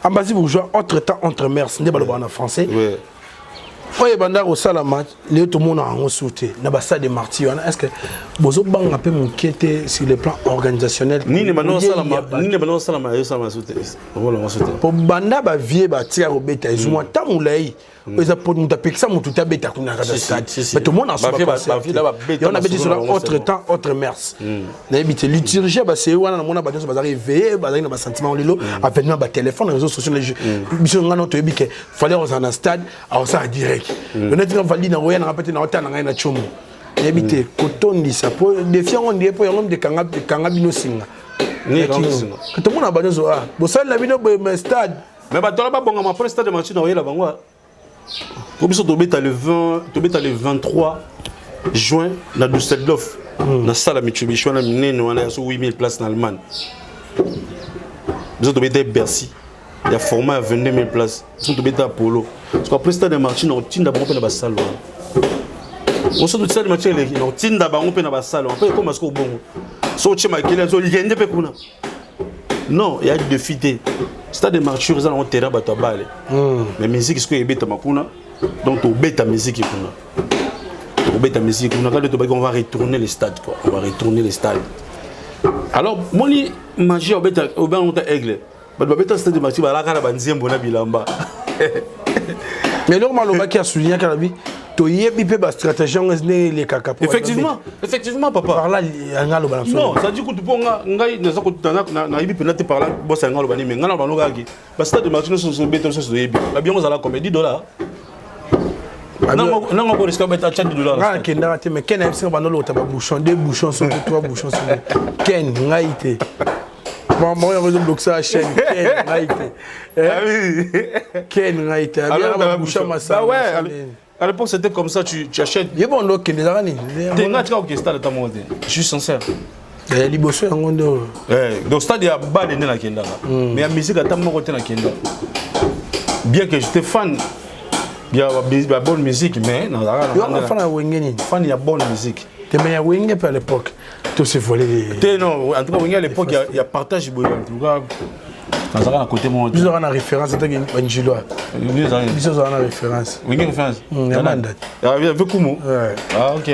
Ambassy Bourgeois, entre temps entre mers nde balobaka na français. Oyo ebanda kosalama lelo, tomona yango su te na bastade de Martyr wana. Est ce que bozobanga mpe moke te sur le plan organisationnel? Nini banda osalama, ezosalama su te, okolonga su te. Po banda bavie batika kobeta, ezumwa ntango molai oyo eza po moto apekisa motu te abeta kuna kaka stade, mais tomona yango nabeti sola autre temps, autre mœurs. Nayebi te, liturgie ya baseye wana, namona bato nyonso bazalaki éveillé, bazalaki na basentiment. Lelo avènement batelefone, réseaux sociaux, biso ngana toyebi ke fallait kozala na stade, akosala direct. Neti nga Valdi na koya nanga mpe te, na otala na ngai na tiomo. Nayebi te kotondisa po défi yango ndie, po yango nde ekanga bino singa. Tomona bato nyonso bosali na bino boye, mais stade Mais bato wana babongama après stade Martyr na oyela bango. Po biso tobeta le 20, tobeta le 23 juin na Dusseldorf, na salle ya Mitsubishi wana minene wana ya so 8000 place na Allemagne. Biso tobeta Bercy ya format ya 22 000 places, biso tobeta Apollo. Parce que après stade de Martyr, na otinda bango mpe na basale wana. Oso stade de Martyr eleki, na otinda bango mpe na basale wana mpe ekoma sikoyo bongo. So otie makele, azoliende mpe kuna. Non, ya défi te. Stade de Martyr eza nango terrain bato ya bale, mais musique sikoyo ebetama kuna. Donc tobeta musique kuna, tokobeta musique kuna kaka tobaki. On va retourner le stade quoi, on va retourner le stade. Alors moni magie obeta obenga ta aigle, bato babeta stade de Martyr balaka na banzembo na bilamba. Mais eloko malobaki, asoulignaki, alobi toyebi mpe bastratégie yango ndenge elekaka. Effectivement, effectivement, papa. Par là yanga aloba na Non, ça dit kutu mpo nga ngai naza nayebi mpena te. Par là bosa yanga aloba nini? Mais ngai na bano kaki bastade de Martyr nyonso obeta nyonso toyebi babiongo ozala combien? 10 $. Nango ko risque obeta tia 10 $. Ngai nakendaka te, mais ken ayebisanga bando olokota babouchon, deux bouchons soki trois bouchons soki. Ken ngai te, bon yango ezoblokisa chaîne. Ken ngai te, ken ngai te, babouchon masanga. À l'époque, c'était comme ça, tu achètes. Ye bon, okende ezaka nini? Te, nga tika okende stade ata moko te. Je suis sincère. Ya liboso yango nde oyo. Donc stade ya bale nde nakendaka. Mais ya musique ata moko te nakendaka. Bien que j'étais fan ya ba bonne musique, mais nazalaka Yo fan ya Wenge nini? Fan ya bonne musique. Te, mais ya Wenge mpe à l'époque to se volé. Te, non, en tout cas Wenge à l'époque ya partage boye, en tout cas nazalaka na côté moko. Biso ozalaka na référence ataki banjiloa, biso ozalaka na référence. Wenge référence? Ya manda. Avec Kumu. Ah ok.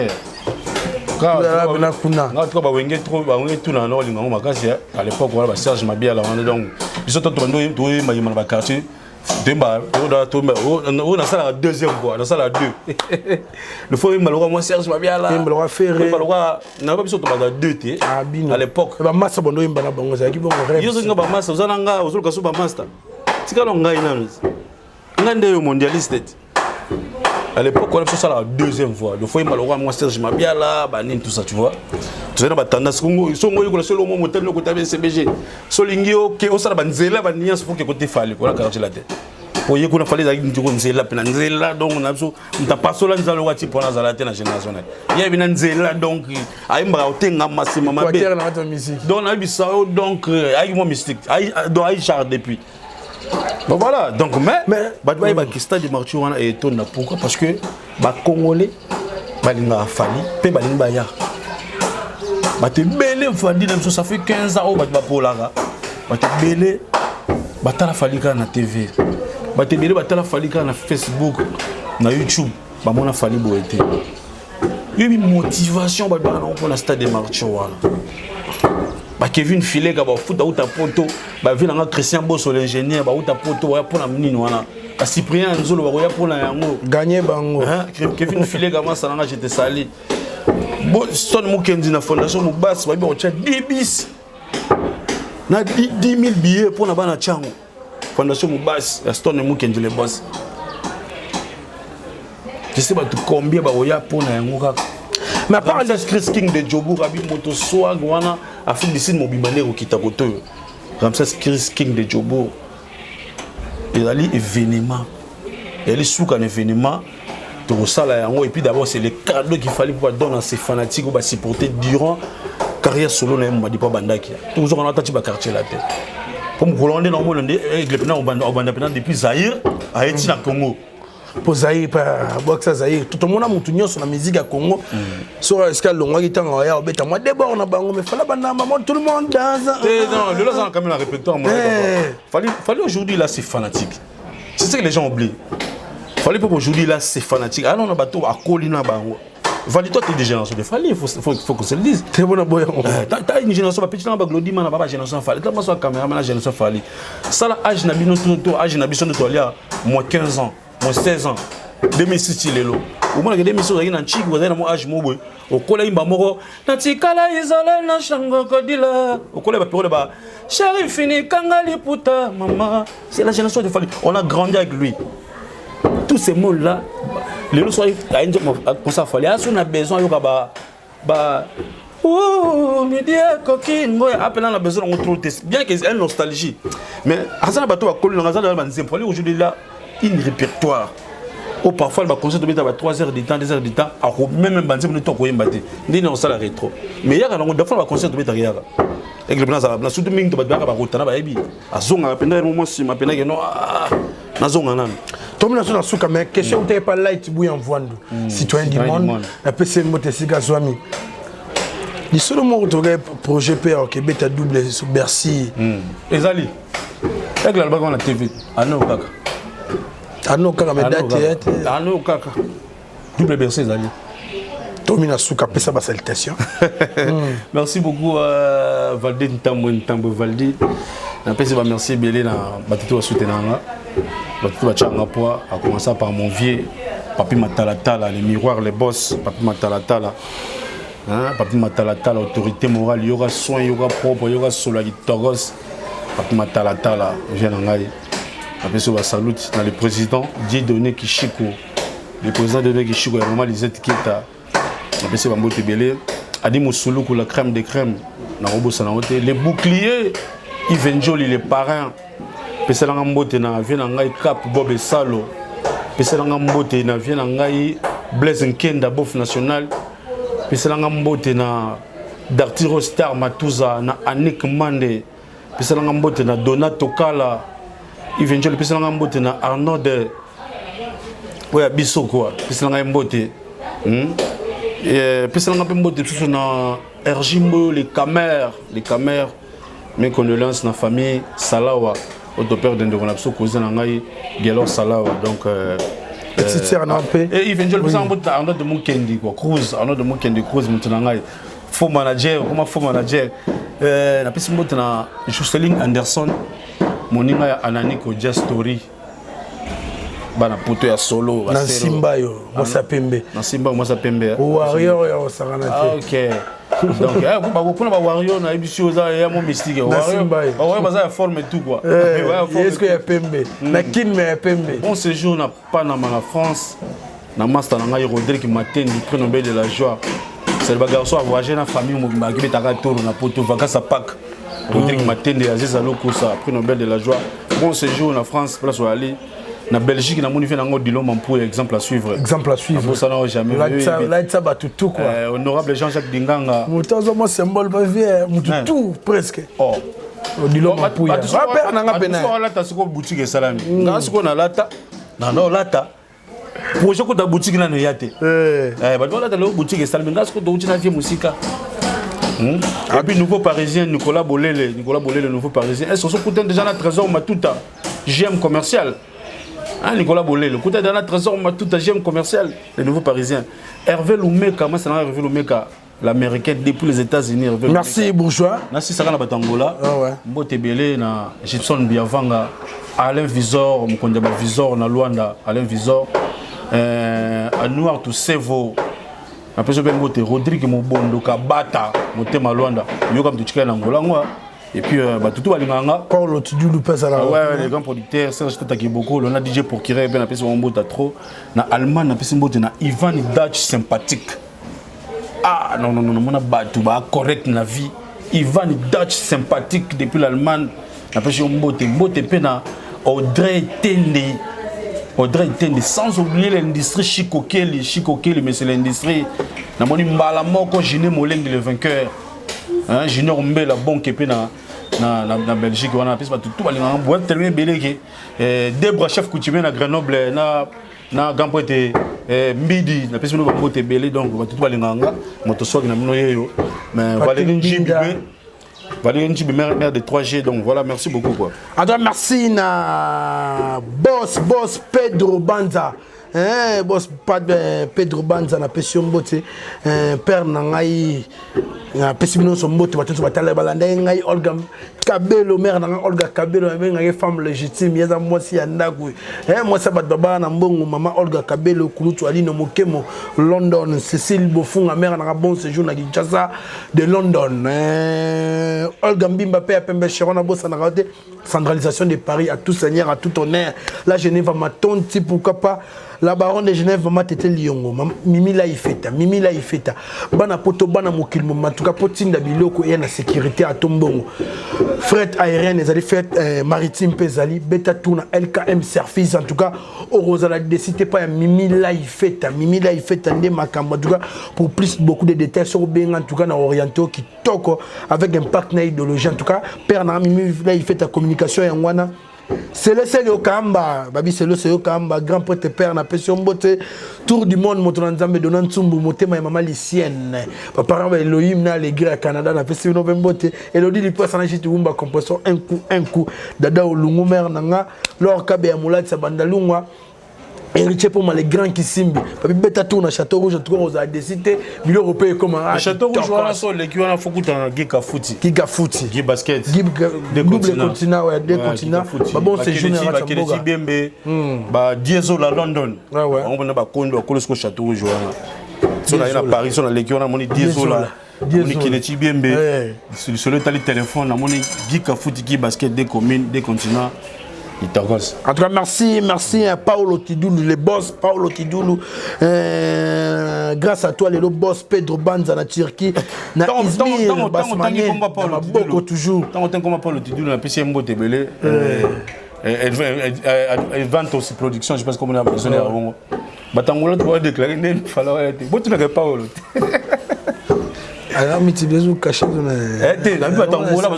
Na kuna. Nga tuka bawenge trop, bawenge tuna na olinga ngo makasi à l'époque wana, baserge Mabiala wana. Donc biso to tobando toyembayema na baquartier, toyemba oyo nasalaka deuxième voix, nasalaka deux le faut oyemba lokwa mwa Serge Mabiala. Oyemba lokwa Ferre. Oyemba lokwa nayeba biso tobanda deux te à l'époque. Bamasta bondo oyemba na bango ezalaki bongo. Yo ozolinga bamasta, oza na nga, ozoluka so bamasta, tikala ngai nano, ngai nde yo mondialiste te. À l'époque wana biso osalaka deuxième voix, le faut yemba lokwa mwa Serge Mabiala, banini, tout ça, tu vois. Tozali na batendance songo oyekola solo mo motali nokota BCBG. Solingi oke osala banzela baniance, faut ke kote Fally kola quartier la te, po ye kuna Fally ezalaki ndiko nzela mpe na nzela. Donc na biso moto apasola nzela lokola ti mpona azala te na génération na ye, yebi na nzela. Donc ayembaka otengama nsima mabe. Donc nayebisa yo, donc ayaki mwa mystique, donc ayi genre depuis. Bon voilà, donc mais bato bayebaki stade de Martyr wana etonda. Pourquoi? Parce que bacongolais balingaka Fally mpe balingi baya. Bato ebele Fally na biso, ça fait 15 ans oyo bato bapolaka. Bato ebele batala Fally kaka na TV, bato ebele batala Fally kaka na Facebook, na YouTube, bamona Fally boye te. Yoyebi motivation bato baka nango mpona stade de Martyr wana. Bakevin Fileka bafuta uta poto, bavi nanga Christian Boso l'ingénieur bauta poto, baya mpona nini wana. Bacyprien Nzolo bakoya mpona yango. Ganye bango. Kevin Fileka masa nanga, je te sali. Son Mokendi na fondation Mobasi bayebi bakotya 10 bis na 10 000 billets mpona bana Tiango, fondation Mobasi ya Stone Mokendi le boss. Je sais bato combien bakoya mpona yango kaka. Mais à part Ramses Chris King de Jobourg abi moto swag wana, Afrique du Sud mobimba nde ekokita koto oyo. Ramses Chris King de Jobourg ezali événement, ezali suka na événement tokosala yango. Et puis d'abord, c'est le cadeau qu'il fallait pour donner à ses fanatiques ou basupporter durant carrière solo na ye. Momadi mpo abandaki tokozokana ata ti baquartier la te, po mokolo wana nde naomona nde aigle mpena obanda mpena depuis Zaire aye ti na Congo. Mpo Zaire mpe abwakisa Zaire, tomona motu nyonso na musique ya Congo soki esika alongwaki, ntango aya obeta mwa debord na bango, mais fala banamba mo tout le monde danse. Non, lelo aza na quand même na répertoire. Fallait aujourd'hui là, c'est fanatique, c'est ce que les gens oublient. Fally Ipupa aujourd'hui là c'est fanatique. Ah non non bato akoli na bango. Fally toi t'es des générations de Fally, il faut qu'on se le dise. Très bon aboya. T'as une génération ba petit na ba Glody mana ba génération Fally. T'as moi soit caméraman la génération Fally. Ça la âge na bino tout âge na biso to alia moins 15 ans, moins 16 ans. 2006 ti lelo. Omona ke 2006 ozalaki na nchiki ozalaki na mwa âge moko boye okolaki mba moko natikala isole na shango kodila okolaki baperiode ba chéri fini kanga liputa mama. C'est la génération de Fally. On a grandi avec lui. Tous ces mots là lelo soki ayendi concert Fally aso na besoin ayoka ba ba Ouh, midi ekoki ngoya apena na besoin nango trop te bien que une nostalgie mais aza na bato bakoli nanga aza na banzembo Fally aujourd'hui là une répertoire oyo parfois ba concert tobeta ba 3 heures de temps 2 heures de temps ako même banzembo nde to akoyemba te nde na osala rétro mais yaka nango dafa na ba concert tobetaka yaka aigle mpe nazala na surtout mingi to bato bayaka bakotana bayebi azongaka mpenza ye mwa nsima mpenza ke no ah, nazonga nanu tomi naso na suka mais question utaki pa light buya mvwandu citoyen du monde napesi ye mbote esika azwami lisolo moko tokai projet mpe ya okebeta double Bercy. Ezali aigle alobaki wana TV ano kaka. Ano kaka mais date ya te. Ano kaka double Bercy ezali. Tomi na suka, apesa basalutation. Merci beaucoup, Valdi Ntambwe Ntambwe Valdi. Napesi bamerci ebele na bato to basoutenanga nga, bato to batianga poids, à commencer par mon vieux Papi Matalatala, le miroir, le boss Papi Matalatala. Hein, Papi Matalatala, autorité morale, yoka soin, yoka propre, yoka solo ya kitogos. Papi Matalatala, vieux na ngai, napesi oyo basalute na le président Dieudonné Kishiko, le président Dieudonné Kishiko ya mama Lisette Keta. Napesi bambote ebele. Adi Mosuluku, la crème des crèmes, nakobosana yango te. Le bouclier Yves Njoli, le parrain, pesalanga mbote na vieux na ngai Cap Bob Esalo, pesalanga mbote na vieux na ngai Blaise Nkenda, bof national, pesalanga mbote na Dartiro Star Matuza, na Annick Mande, pesalanga mbote na Donato Kala Yves Njoli, pesalanga mbote na Arnaud oyo ya biso kwa, pesalanga ye mbote. Pesalanga mpe mbote lisusu na RJ Mboyo, les Camer, les Camer. Mes condoléances na famille Salawa, autopère de ndeko na biso cousin na ngai Gelor Salawa. Donc petite sœur na mpe. Et Yves Njoli, pesanga mbote na Arnaud de Mukendi quoi, Cruz, Arnaud de Mukendi Cruz, moto na ngai faux manager, comment faux manager. Napesi mbote na Jocelyn Anderson, moninga ya Anani Kodia Story, bana poto ya solo. Na nsimba yo mwasi ya pembe. Na nsimba yo mwasi ya pembe. Warrior ya kosakana te. Ah, ok, donc bakopona ba warrior na yebi si oza ya mo mystique. Warrior, ba warrior baza ya forme tout quoi. Est-ce que ya pembe na kin me ya pembe. Bon séjour na Panama, na France, na master na ngai Rodrigue Matendi, prix Nobel de la joie. C'est le garçon a voyagé na famille mobimba akibetaka toro na poto vacances à Pâques. Rodrigue Matende, Aziz Alokosa, prix Nobel de la joie, bon séjour na France, place oyali na Belgique namoni mpe nango Dilon Mampu, exemple à suivre. Exemple à suivre. Abosana oyo jamais. Laitisa bato tout quoi. Honorable Jean-Jacques Dinganga. Moto azwa mwa symbole bavie motu tout presque. Oh. Odilon Mampuya père nanga pena. Olata sikoyo boutique esalami nga sikoyo nalata nanda olata projet kota boutique nano eya te. Bato balata lelo boutique esalami nga sikoyo touti na vie mosika. Et puis nouveau parisien Nicolas Bolele, Nicolas Bolele, nouveau parisien. Est-ce que vous déjà na Trésor Matuta, GM commercial? Hein, Nicolas Bolele, kuta déjà na Trésor Matuta, GM commercial, le nouveau parisien. Hervé Lumeka, moi c'est Hervé Lumeka, l'américain depuis les États-Unis. Hervé Merci bourgeois. Nasisaka na bato Angola. Ah ouais. Mbote ebele na Gibson Biavanga, Alain Visor, mokonzi ya bavisor na Luanda, Alain Visor, Anouar Tusevo, napesi mpe mbote Rodrigue Mobondo Kabata, motema Luanda, yoka moto tikali na Angola ngo. Et puis bato tu balingaka nga. Paulo Tudulu mpe azalaka. Ah ouais, les grands producteurs, Serge Tata Kiboko, na DJ Procureur mpe napesi bango mbote trop. Na Allemagne napesi mbote na Ivan Dutch sympathique. Ah non non non, mona bato ba correct na vie. Ivan Dutch sympathique depuis l'Allemagne. Napesi yo mbote, mbote mpe na Audrey Tende. Audrey Tende, sans oublier l'industrie Chico Kelly, Chico Kelly, mais c'est l'industrie. Namoni mbala moko Giné Molengi le vainqueur. Hein, Junior Mbela bonke mpe na Belgique wana apesi bato tout balingaka boye tellement ebele ke Debra chef coutumier na Grenoble na grand prêtre Mbidi, napesi bino bambote ebele. Donc bato tout balingaka nga moto soki na bino yeyo, mais Valérie Njimbi mpe Valérie Njimbi, mère de 3G. Donc voilà, merci beaucoup quoi. En tout cas, merci na boss boss Pedro Banza. Eh, boss eh, Pedro Banza napesi yo mbote eh, père na ngai napesi bino nyonso mbote bato nyonso batala balanda ye ngai Olga Kabelo mère na ngai Olga Kabelo nabengaki femme légitime ye aza mwasi ya ndako eh, mwasi ya bato babala na mbongo mama Olga Kabelo kulutu Alino Mokemo London Cécile Bofunga mère na ngai bon séjour na Kinshasa de London eh, Olga Mbimba pe ya pembe Sharon abosanaka te centralisation de Paris à tout seigneur à tout honneur la Genève ma tonti pourquoi pas la baronne de Genève mama tete liongo mimi la ifeta mimi la ifeta bana poto bana mokili moma en tout cas potinda biloko eya na sécurité ato mbongo fret aérienne ezali fret euh, maritime mpe ezali beta tour na LKM service en tout cas okozala desi te pa ya mimi la ifeta mimi la ifeta nde makambo en tout cas pour plus beaucoup de détails soko benga en tout cas na orienté kitoko avec impact na idéologie en tout cas père na mimi la ifeta communication yango wana selesele okamba babi selese okamba grand prêtre père napesi yo mbote tour du monde moto na nzambe dona ntsumbu motema ya mama lisienne baparent ba elohim na alegre ya canada napesi bino mpe mbote elodi lipasa na jiti wumba compression un coup un coup dada olungu mare na nga lor kabe ya molatisa bandalungwa héritier pour le grand kisimbi papi beta tour na château rouge en tout cas ozala desi te biloko mpe ekoma ah, château rouge wana so oleki wana fo kutana na Guy Kafuti Guy Kafuti Guy basket double continent ouais deux continents ba bon séjour na kati mboka Biembe hmm. ba Diesel la London bango mpona bakondo bakolo siko château rouge wana so na ye na Paris so naleki wana moni Diesel la namoni Kelechi Biembe lisolo etali telefone namoni Guy Kafuti Guy basket deux communes deux continents Itagos. En tout cas, merci, merci à Paolo Tidoulou, le boss Paolo Tidoulou. Euh, grâce à toi, le boss Pedro Banza na Turquie, na Izmir, Basmane, na Maboko toujours. Tant que Paolo Tidoulou, na PC Mbote Belé. Elle aussi production, je pense qu'on a besoin de batangola to badéclare nde fala wana te botunaka paolo te alors miti bezo caché eh, te nabi batangola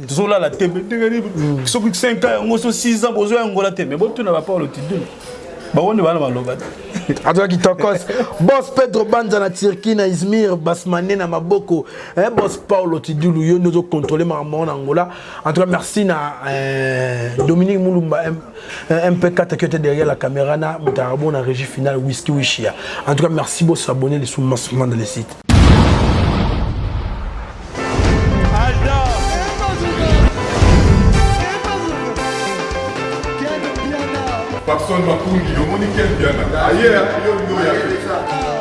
tozolala te ndenge nini hmm. soki 5 ans yango so 6 ans bozo yangola te mais botuna bapaolo tidulu bango nde bana maloba te azwaki kitokos boss pedro banza na turquie na izmir basmane na maboko eh, boss paulo tidulu yo nde ozocontrole makambo yango na angola en tout cas merci na euh, dominique mulumba MP4 qui était derrière la caméra na Mutarabo na régie finale Whisky Wishia. En tout cas, merci beaucoup s'abonner les sous massivement dans les sites. Papson Makungi, omoni Ken Mpiana aye yo olingi oya te.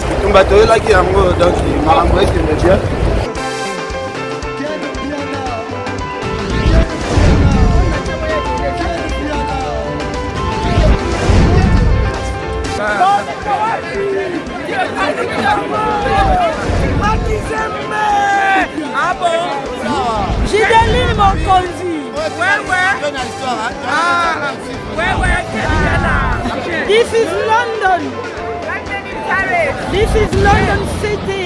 Bitumba toyelaki yango donc makambo ekende bien. Ah bon Gideline Mokonzi. Ouais, ouais. Ah, ouais, ouais, This is London. This is London City.